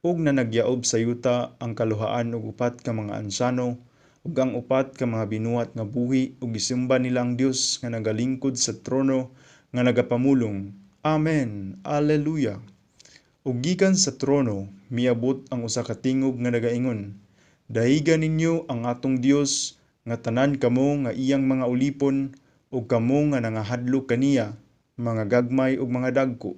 Ug nanagyaob sa yuta ang kaluhaan og upat ka mga ansyano ug ang upat ka mga binuhat nga buhi, ug gisimba nila ang Dios nga nagalingkod sa trono nga nagapamulong, Amen, Alleluya. Ug gikan sa trono miabot ang usa ka tingog nga nagaingon, Dayiga ninyo ang atong Dios nga tanan kamo nga iyang mga ulipon ug kamo nga nangahadlok kaniya, mga gagmay ug mga dagko.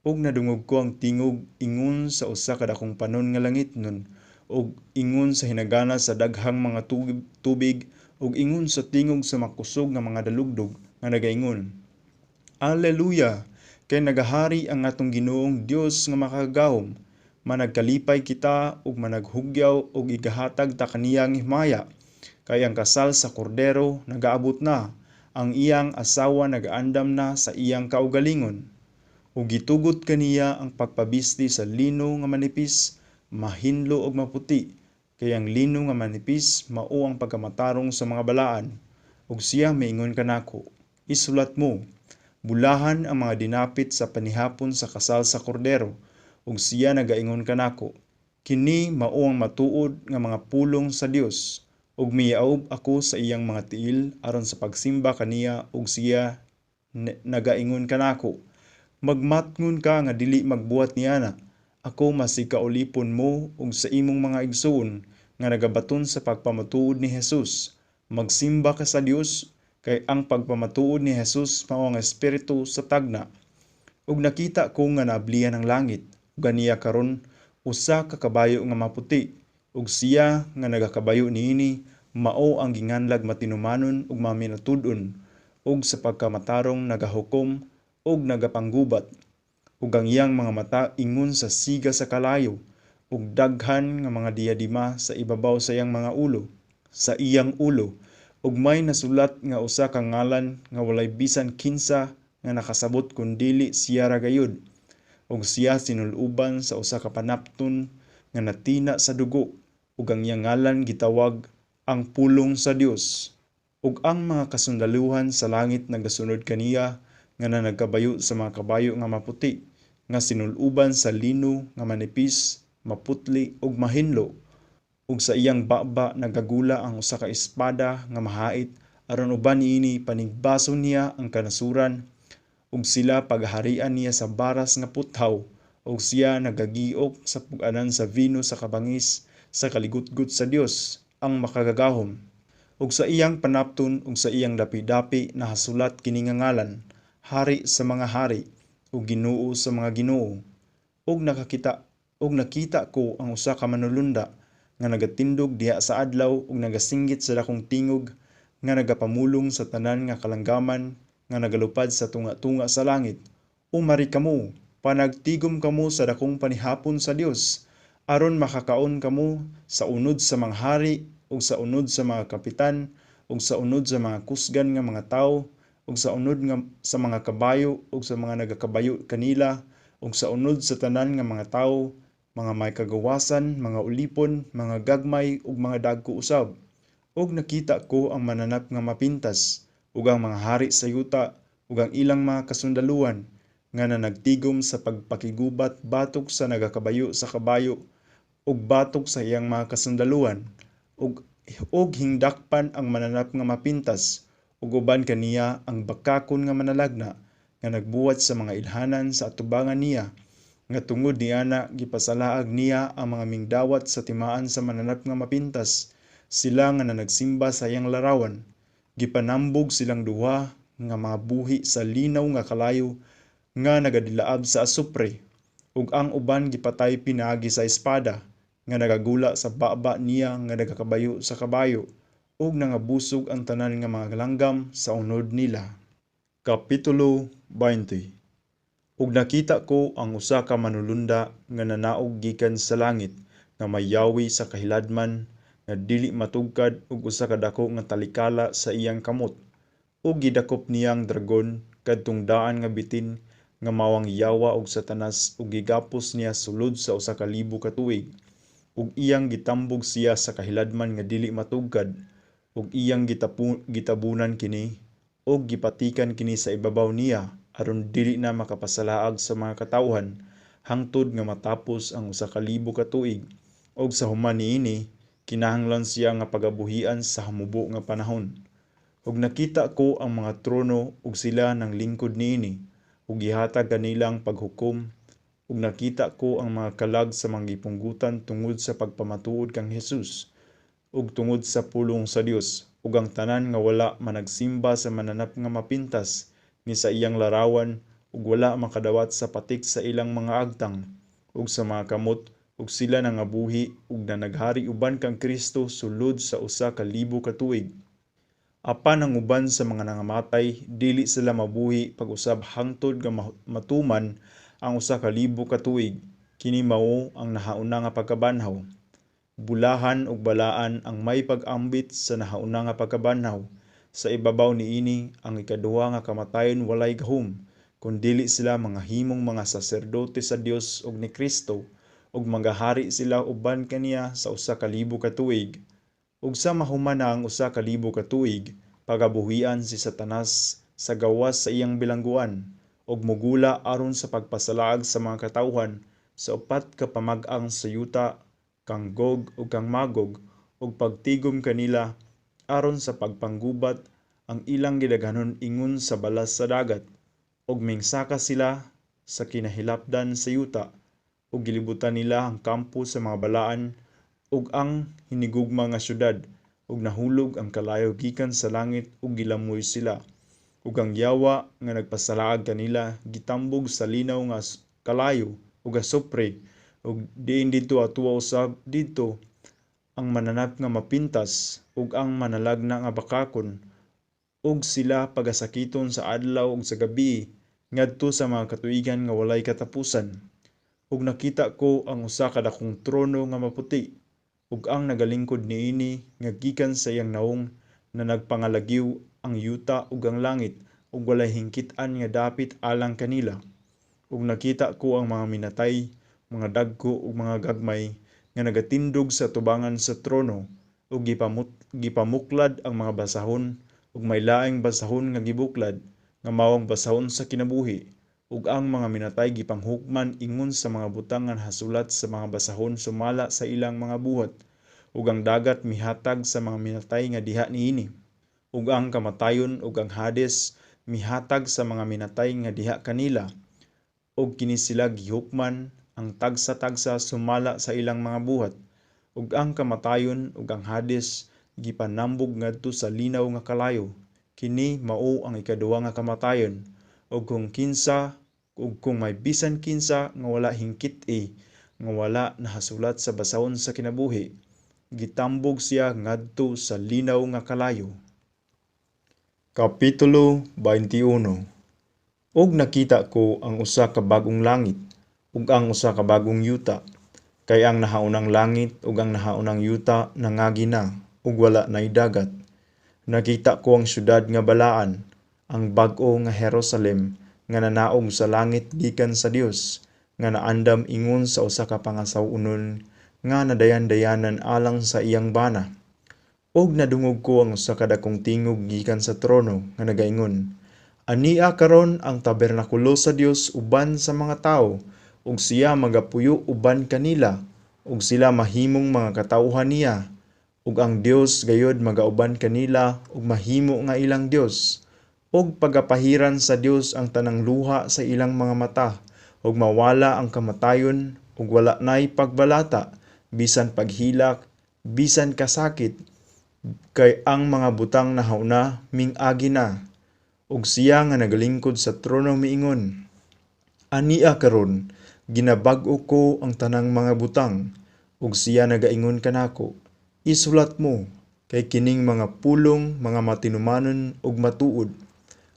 Ug nadungog ko ang tingog ingon sa usa ka dakong panon nga langitnon, ug ingon sa hinagana sa daghang mga tubig, ug ingon sa tingog sa makusog nga mga dalugdog nga nagaingon, "Alleluia! Kay nagahari ang atong Ginoong Dios nga makagagahom. Managkalipay kita ug managhugyaw ug igahatag ta kaniya ang himaya. Kay ang kasal sa Kordero nagaabot na, ang iyang asawa nagaandam na sa iyang kaugalingon. Ug gitugot kaniya ang pagpabisti sa lino nga manipis, mahinlo ug maputi, kay ang lino nga manipis mao ang pagkamatarong sa mga balaan." Ug siya miingon kanako, "Isulat mo, bulahan ang mga dinapit sa panihapon sa kasal sa Kordero." Ug siya nagaingon kanako, "Kini mao ang matuod nga mga pulong sa Dios." Ug miyaob ako sa iyang mga tiil aron sa pagsimba kaniya, ug siya nagaingon kanako, "Magmatngon ka nga dili magbuhat niana. Ako masig kaulipon mo ug sa imong mga igsoon nga nagabaton sa pagpamatuod ni Jesus. Magsimba ka sa Dios, kay ang pagpamatuod ni Jesus mao ang espiritu sa tagna." Ug nakita ko nga naablihan ang langit, ug aniya karon usa ka kabayo nga maputi, ug siya nga nagakabayo niini mao ang ginganlag Matinumanon ug Maminatud-on, ug sa pagkamatarong nagahukom ug nagapanggubat. Ug ang iyang mga mata ingon sa siga sa kalayo, ug daghan nga mga diadema sa ibabaw sa iyang mga ulo, sa iyang ulo, ug may nasulat nga usa ka ngalan nga walay bisan kinsa nga nakasabot kun dili siya ra gayud. Ug siya sinul-uban sa usa ka panapton nga natina sa dugo, ug ang iyang ngalan gitawag ang Pulong sa Dios. Ug ang mga kasundaluhan sa langit nagasunod kaniya nga nanagkabayo sa mga kabayo nga maputi, nga sinul-uban sa lino nga manipis, maputli ug mahinlo. Ug sa iyang baba nagagula ang usa ka espada nga mahait, aron uban niini panigbason niya ang kanasuran, ug sila pagaharian niya sa baras nga puthaw. Ug siya nagagiok sa pug-anan sa vino sa kabangis sa kaligutgot sa Dios ang makagagahom. Ug sa iyang panapton ug sa iyang dapi-dapi nahasulat kini nga ngalan: Hari sa mga hari ug Ginoo sa mga ginoo. Ug nakita ko ang usa ka manulunda nga nagatindog diha sa adlaw ug nagasinggit sa dakong tingog nga nagapamulong sa tanan nga kalanggaman nga nagalupad sa tunga-tunga sa langit: "Umari kamo, panagtigom kamo sa dakong panihapon sa Dios, aron makakaon kamo sa unod sa mga hari ug sa unod sa mga kapitan ug sa unod sa mga kusgan nga mga tawo ug sa unod nga sa mga kabayo ug sa mga nagakabayo kanila ug sa unod sa tanan nga mga tawo, mga may kagawasan, mga ulipon, mga gagmay ug mga dagko usab." Ug nakita ko ang mananap nga mapintas ug ang mga hari sa yuta ug ang ilang mga kasundaluhan nga nanagtigom sa pagpakigubat batok sa nagakabayo sa kabayo ug batok sa iyang mga kasundaluhan, ug hingdakpan ang mananap nga mapintas ug uban kaniya ang bakakon nga manalagna nga nagbuhat sa mga ilhanan sa atubangan niya, nga tungod niana gipasalaag niya ang mga mingdawat sa timaan sa mananap nga mapintas, sila nga nanagsimba sa iyang larawan. Gipanambog silang duha nga mga buhi sa linaw nga kalayo nga nagadilaab sa asupre, ug ang uban gipatay pinaagi sa espada nga nagagula sa baba niya nga nagakabayo sa kabayo, ug nangabusog ang tanan nga mga langgam sa unod nila. Kapitulo 20. Ug nakita ko ang usa ka manulunda nga nanaog gikan sa langit nga may yawi sa kahiladman nga dili matugkad ug usa ka dako nga talikala sa iyang kamot. Ug gidakop niya ang dragon, kadtong daan nga bitin nga mao ang yawa ug Satanas, ug gigapos niya sulod sa 1,000 ka tuig. Ug iyang gitambog siya sa kahiladman nga dili matugkad, ug iyang gitabunan kini ug gipatikan kini sa ibabaw niya aron dili na makapasalaag sa mga katawhan hangtod nga matapos ang 1,000 ka tuig, ug sa human niini kinahanglan siya nga pagabuhian sa hamubo nga panahon. Ug nakita ko ang mga trono ug sila nang lingkod niini, ug gihatag kanila ang paghukom. Ug nakita ko ang mga kalag sa mga gipunggutan tungod sa pagpamatuod kang Hesus ug tungod sa pulong sa Dios, ug ang tanan nga wala managsimba sa mananap nga mapintas ni sa iyang larawan ug wala makadawat sa patik sa ilang mga agtang ug sa mga kamot, ug sila nangabuhi ug nanaghari uban kang Kristo sulod sa 1,000 ka tuig. Apan ang uban sa mga nangamatay dili sila mabuhi pag-usab hangtod nga matuman ang 1,000 ka tuig. Kini mao ang nahauna nga pagkabanhaw. Bulahan ug balaan ang may pag-ambit sa nahauna nga pagkabanhaw. Sa ibabaw niini ang ikaduha nga kamatayon walay gahom, kun dili sila mga himong mga saserdote sa Dios ug ni Kristo, ug magahari sila uban kaniya sa 1,000 ka tuig. Ug sa mahuman na ang 1,000 ka tuig, pagabuhian si Satanas sa gawas sa iyang bilangguan, ug mogula aron sa pagpasalaag sa mga katawhan sa upat ka pamag-ang sa yuta, kang Gog ug kang Magog, ug pagtigom kanila aron sa pagpanggubat ang ilang gidaghanon ingon sa balas sa dagat, ug mingsaka sila sa kinahilapdan sa yuta, ug gilibutan nila ang kampo sa mga balaan ug ang hinigugma nga syudad, ug nahulog ang kalayo gikan sa langit ug gilamoy sila. Ug ang yawa nga nagpasalaag kanila gitambog sa linaw nga kalayo ug asupre, ug diin didto atuwa usab didto ang mananap nga mapintas ug ang manalagna nga bakakon, ug sila pagasakiton sa adlaw ug sa gabii ngadto sa mga katuigan nga walay katapusan. Ug nakita ko ang usa ka dakong trono nga maputi, ug ang nagalingkod niini nga gikan sa iyang nawong na nagpangalagiw ang yuta ug ang langit, ug walay hingkit-an nga dapit alang kanila. Ug nakita ko ang mga minatay, mga dagko ug mga gagmay, nga nagatindog sa tubangan sa trono, ug gipamuklad ang mga basahon, ug may laing basahon nga gibuklad, nga mao ang basahon sa kinabuhi, ug ang mga minatay gipanghukman ingon sa mga butang nga nahasulat sa mga basahon sumala sa ilang mga buhat. Ug ang dagat mihatag sa mga minatay nga diha niini, ug ang kamatayon ug ang Hades mihatag sa mga minatay nga diha kanila, ug kini sila gihukman ang tagsa-tagsa sumala sa ilang mga buhat. Ug ang kamatayon ug ang Hades gipanambog ngadto sa linaw nga kalayo. Kini mao ang ikaduha nga kamatayon. Ug kung may bisan kinsa nga wala hingkit-i nga wala nahasulat sa basahon sa kinabuhi, gitambog siya ngadto sa linaw nga kalayo. Kapitulo 21. Ug nakita ko ang usa ka bag-ong langit ug ang usa ka bag-ong yuta, kay ang nahaunang langit ug ang nahaunang yuta nangagi na, ug wala nay dagat. Nakita ko ang syudad nga balaan, ang bag-o nga Jerusalem, nga nanaog sa langit gikan sa Dios, nga naandam ingon sa usa ka pangasaw-onon nga nadayan-dayanan alang sa iyang bana. Ug nadungog ko ang usa ka dakong tingog gikan sa trono nga nagaingon, "Ania karon ang tabernakulo sa Dios uban sa mga tawo, ug siya magapuyo uban kanila, ug sila mahimong mga katawhan niya, ug ang Dios gayod magauban kanila ug mahimo nga ilang Dios. Ug pagapahiran sa Dios ang tanang luha sa ilang mga mata, ug mawala ang kamatayon, ug wala nay pagbalata, bisan paghilak, bisan kasakit, kay ang mga butang nahauna ming-agi na." Ug siya nga nagalingkod sa trono miingon, "Ania karon ginabag-o ko ang tanang mga butang." Ug siya nagaingon kanako, "Isulat mo, kay kining mga pulong mga matinumanon ug matuod."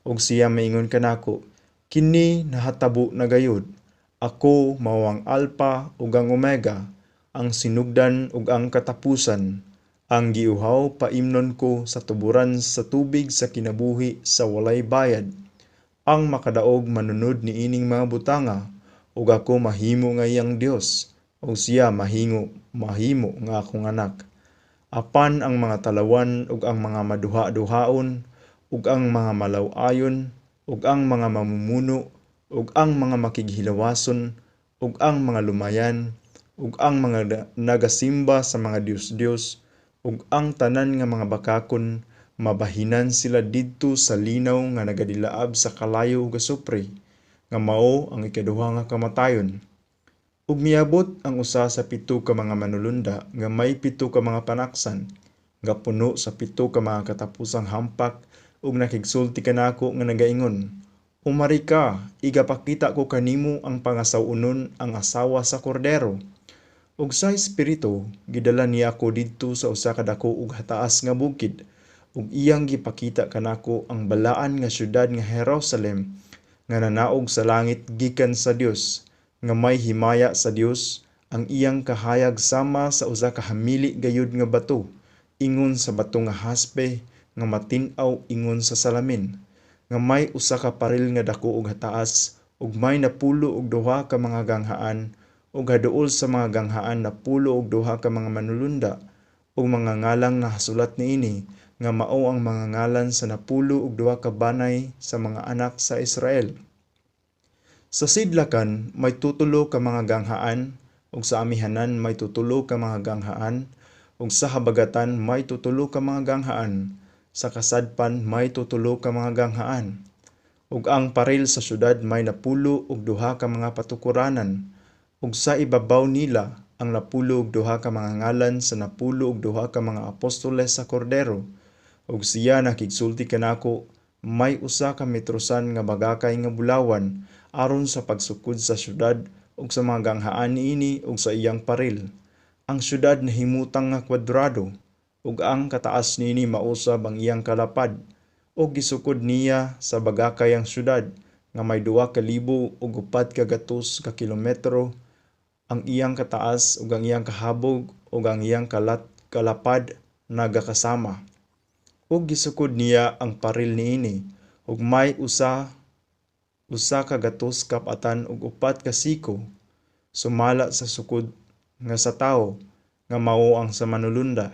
Ug siya maingon kanako, "Kini nahatabo na gayud. Ako mao ang Alpha ug ang Omega, ang sinugdan ug ang katapusan. Ang giuhaw paimnon ko sa tuburan sa tubig sa kinabuhi sa walay bayad. Ang makadaog manunod niining mga butanga, ug ako mahimo nga iyang Dios, ug siya mahimo nga akong anak. Apan ang mga talawan ug ang mga maduha-duhaon ug ang mga malaw-ayon ug ang mga mamumuno ug ang mga makighilawason ug ang mga lumayan ug ang mga nagasimba sa mga dios-dios ug ang tanan nga mga bakakon, mabahinan sila didto sa linaw nga nagadilaab sa kalayo ug asupre, nga mao ang ikaduha nga kamatayon." Ug miabot ang usa sa 7 ka mga manulunda nga may 7 ka mga panaksan, nga puno sa 7 ka mga katapusang hampak, ug nakigsulti kanako nga nagaingon, Umari ka, igapakita ko kanimo ang pangasaw-onon, ang asawa sa Kordero. Ug sa Espiritu gidala niya ako didto sa usa ka dako ug hataas nga bukid, ug iyang gipakita kanako ang balaan nga syudad nga Jerusalem nga nanaog sa langit gikan sa Dios, nga may himaya sa Dios. Ang iyang kahayag sama sa usa ka hamili gayud nga bato, ingon sa bato nga haspe, nga matin-aw ingon sa salamin, nga may usa ka paril nga dako ug hataas, ug may 12 ka mga ganghaan, ug haduol sa mga ganghaan 12 ka mga manulunda, ug mga ngalang nahasulat niini, nga mao ang mga ngalan sa 12 ka banay sa mga anak sa Israel. Sa sidlakan may tutulo ka mga ganghaan, ug sa amihanan may tutulo ka mga ganghaan, ug sa habagatan may tutulo ka mga ganghaan, sa kasadpan may tutulo ka mga ganghaan. Ug ang paril sa syudad may 12 ka mga patukuranan, ug sa ibabaw nila ang 12 ka mga ngalan sa 12 ka mga apostoles sa Kordero. Ug siya nakigsulti kanako, may usa ka metrosan nga bagakay nga bulawan aron sa pagsukod sa syudad ug sa mga ganghaan niini ug sa iyang paril. Ang syudad nahimutang nga kwadrado, ug ang kataas niini mausab ang iyang kalapad. Ug gisukod niya sa bagakay ang syudad, nga may 2400 ka kilometro ang iyang kataas ug ang iyang kahabog ug ang iyang kalapad nagakasama. Ug gisukod niya ang paril niini, ug may usa usa ka gatos kap-atan ug 4 ka siko, sumala sa sukod nga sa tawo, nga mao ang sa manulunda.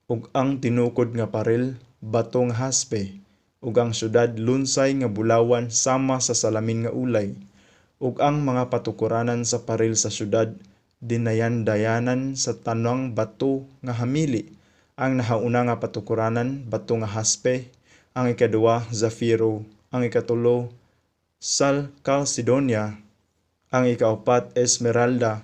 Ug ang tinukod nga paril bato nga haspe, ug ang syudad lunsay nga bulawan sama sa salamin nga ulay. Ug ang mga patukuranan sa paril sa syudad dinayandayanan sa tanang bato nga hamili. Ang nahauna nga patukuranan bato nga haspe, ang ikaduha zafiro, ang ikatulo sal calcedonia, ang ikaupat esmeralda,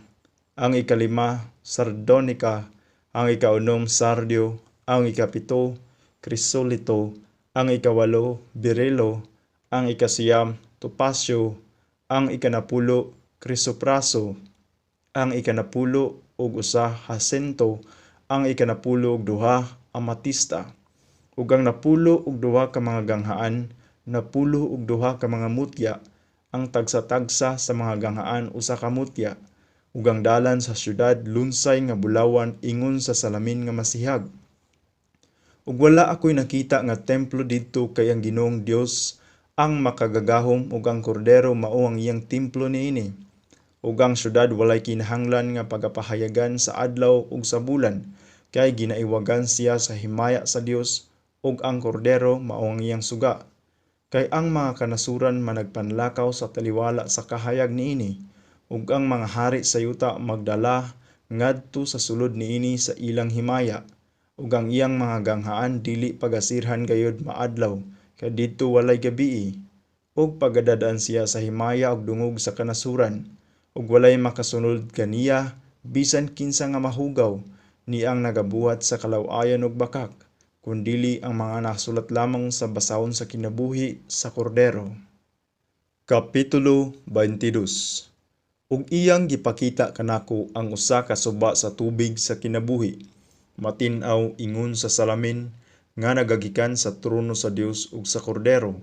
ang ikalima sardonica, ang ikaunom sardio, ang ikapito krisolito, ang ikawalo berilo, ang ikasiyam topasio, ang ikanapulo krisopraso, ang 91 hasento, ang 12 amatista. Ug ang 12 ka mga ganghaan, 12 ka mga mutya, ang tagsa-tagsa sa mga ganghaan usa ka mutya. Ug ang dalan sa syudad lunsay nga bulawan ingon sa salamin nga masihag. Ug wala ako'y nakita nga templo didto, kay ang Ginoong Dios ang makagagahom ug ang Kordero mao ang iyang templo niini. Ug ang syudad walay kinahanglan nga pagapahayagan sa adlaw ug sa bulan, kay ginaiwagan siya sa himaya sa Dios, ug ang Kordero mao ang iyang suga. Kay ang mga kanasuran managpanlakaw sa taliwala sa kahayag niini, ug ang mga hari sa yuta magdala ngadto sa sulod niini sa ilang himaya. Ug ang iyang mga ganghaan dili pagasirhan gayud maadlaw, kay didto walay gabii. Ug pagadad-an siya sa himaya ug dungog sa kanasuran, ug walay makasunod kaniya bisan kinsa nga mahugaw niang nagabuhat sa kalaw-ayan ug bakak, kundili ang mga nasulat lamang sa basahon sa kinabuhi sa Kordero. Kapitulo 22. Ug iyang gipakita kanako ang usa ka suba sa tubig sa kinabuhi, matin-aw ingon sa salamin, nga nagagikan sa trono sa Dios ug sa Kordero.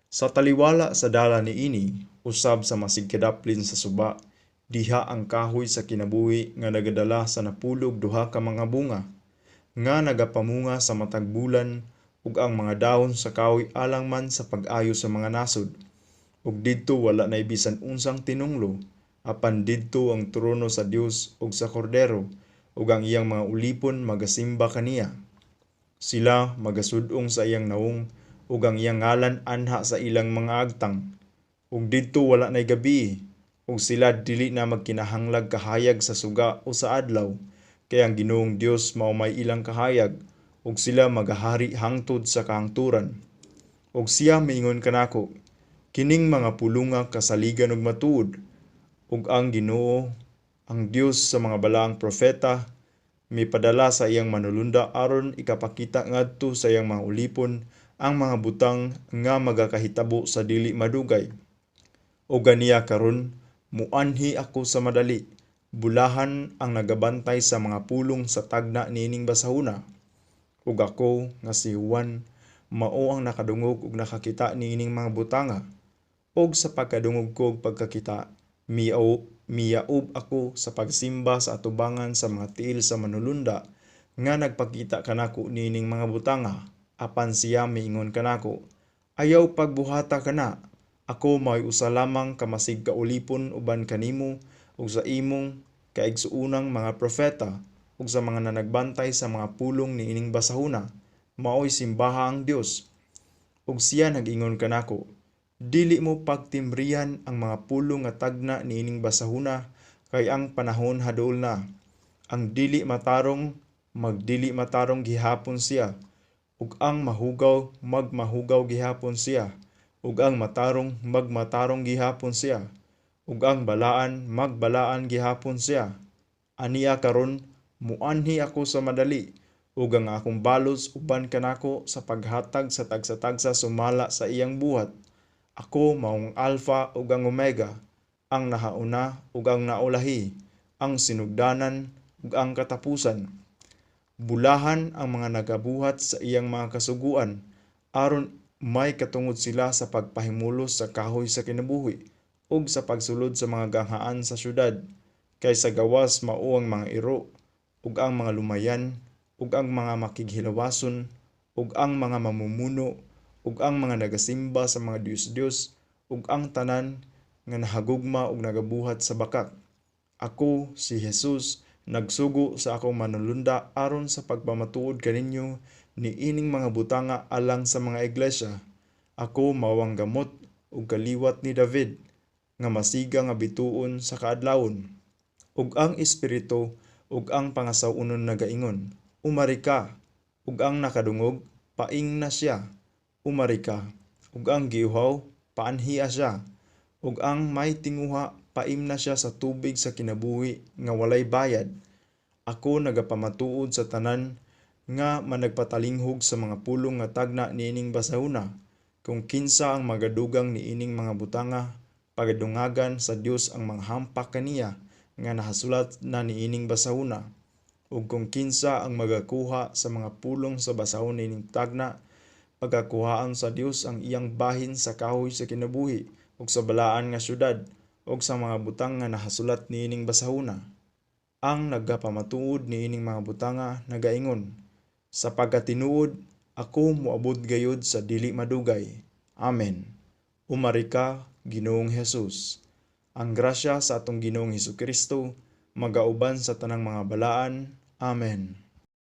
Sa taliwala sa dalan niini, usab sa masigkadaplin sa suba, diha ang kahoy sa kinabuhi nga nagadala sa 12 ka mga bunga, nga nagapamunga sa matag bulan, ug ang mga dahon sa kahoy alang man sa pag-ayo sa mga nasod. Ug didto wala nay bisan unsang tinunglo, apan didto ang trono sa Dios ug sa Kordero, ug ang iyang mga ulipon magasimba kaniya. Sila magasud-ong sa iyang nawong, ug ang iyang ngalan anha sa ilang mga agtang. Ug didto wala nay gabii, ug sila dili na magkinahanglag kahayag sa suga o sa adlaw, kay ang Ginoong Dios mao may ilang kahayag, ug sila magahari hangtod sa kahangturan. Ug siya miingon kanako, "Kining mga pulunga kasaligan ug matuod." Ug ang Ginoo, ang Dios sa mga balaang propeta, mipadala sa iyang manulunda aron ikapakita ngadto sa iyang mga ulipon ang mga butang nga magakahitabo sa dili madugay. Ug aniya karon, muanhi ako sa madali. Bulahan ang nagabantay sa mga pulong sa tagna niining basahuna. Ug ako nga si Juan mao ang nakadungog ug nakakita niining mga butanga. Ug sa pagkadungog ko ug pagkakita, miyaob ako sa pagsimba sa atubangan sa mga tiil sa manulunda nga nagpakita kanako niining mga butanga. Apan siya miingon kanako, "Ayaw pagbuhata kana. Ako mao'y usa lamang ka masig kaulipon uban kanimo ug sa imong kaigsuonang mga propeta ug sa mga nanagbantay sa mga pulong niining basahona. Mao'y simbaha ang Dios." Ug siya nag-ingon kanako, "Dili mo pagtimbrihan ang mga pulong nga tagna niining basahona, kay ang panahon haduol na. Ang dili matarong magdili matarong gihapon siya, ug ang mahugaw magmahugaw gihapon siya, ug ang matarong magmatarong gihapon siya, ug ang balaan magbalaan gihapon siya. Ania karon, muanhi ako sa madali, ug ang akong balos uban kanako sa paghatag sa tagsa-tagsa sumala sa iyang buhat. Ako maong Alpha ug ang Omega, ang nahauna ug ang naulahi, ang sinugdanan ug ang katapusan. Bulahan ang mga nagabuhat sa iyang mga kasuguan, aron may katungod sila sa pagpahimulos sa kahoy sa kinabuhi ug sa pagsulod sa mga ganghaan sa syudad. Kay sa gawas mao ang mga iro, ug ang mga lumayan, ug ang mga makighilawason, ug ang mga mamumuno, ug ang mga nagasimba sa mga diyos-diyos, ug ang tanan nga nahagugma ug nagabuhat sa bakak. Ako, si Jesus, nagsugo sa akong manulunda aron sa pagpamatuod kaninyo niining mga butanga alang sa mga iglesia. Ako mao ang gamot ug kaliwat ni David, nga masiga nga bituon sa kaadlawon. Ug ang Espiritu ug ang pangasaw-onon nagaingon, 'Umari ka!' Ug ang nakadungog, paingna siya, 'Umari ka!' Ug ang giuhaw, paanhia siya. Ug ang may tinguha, paimna siya sa tubig sa kinabuhi nga walay bayad. Ako nagapamatuod sa tanan nga managpatalinghog sa mga pulong nga tagna niining basahuna, kung kinsa ang magadugang niining mga butanga, pagadungagan sa Dios ang mga hampak kaniya nga nahasulat na niining basahuna. Ug kung kinsa ang magakuha sa mga pulong sa basahon niining tagna, pagakuhaan sa Dios ang iyang bahin sa kahoy sa kinabuhi ug sa balaan nga syudad ug sa mga butang nga nahasulat niining basahuna. Ang nagapamatuod niining mga butanga nagaingon, 'Sa pagkatinuod, ako moabot gayud sa dili madugay. Amen. Umari ka, Ginoong Jesus." Ang grasya sa atong Ginoong Hesukristo magauban sa tanang mga balaan. Amen.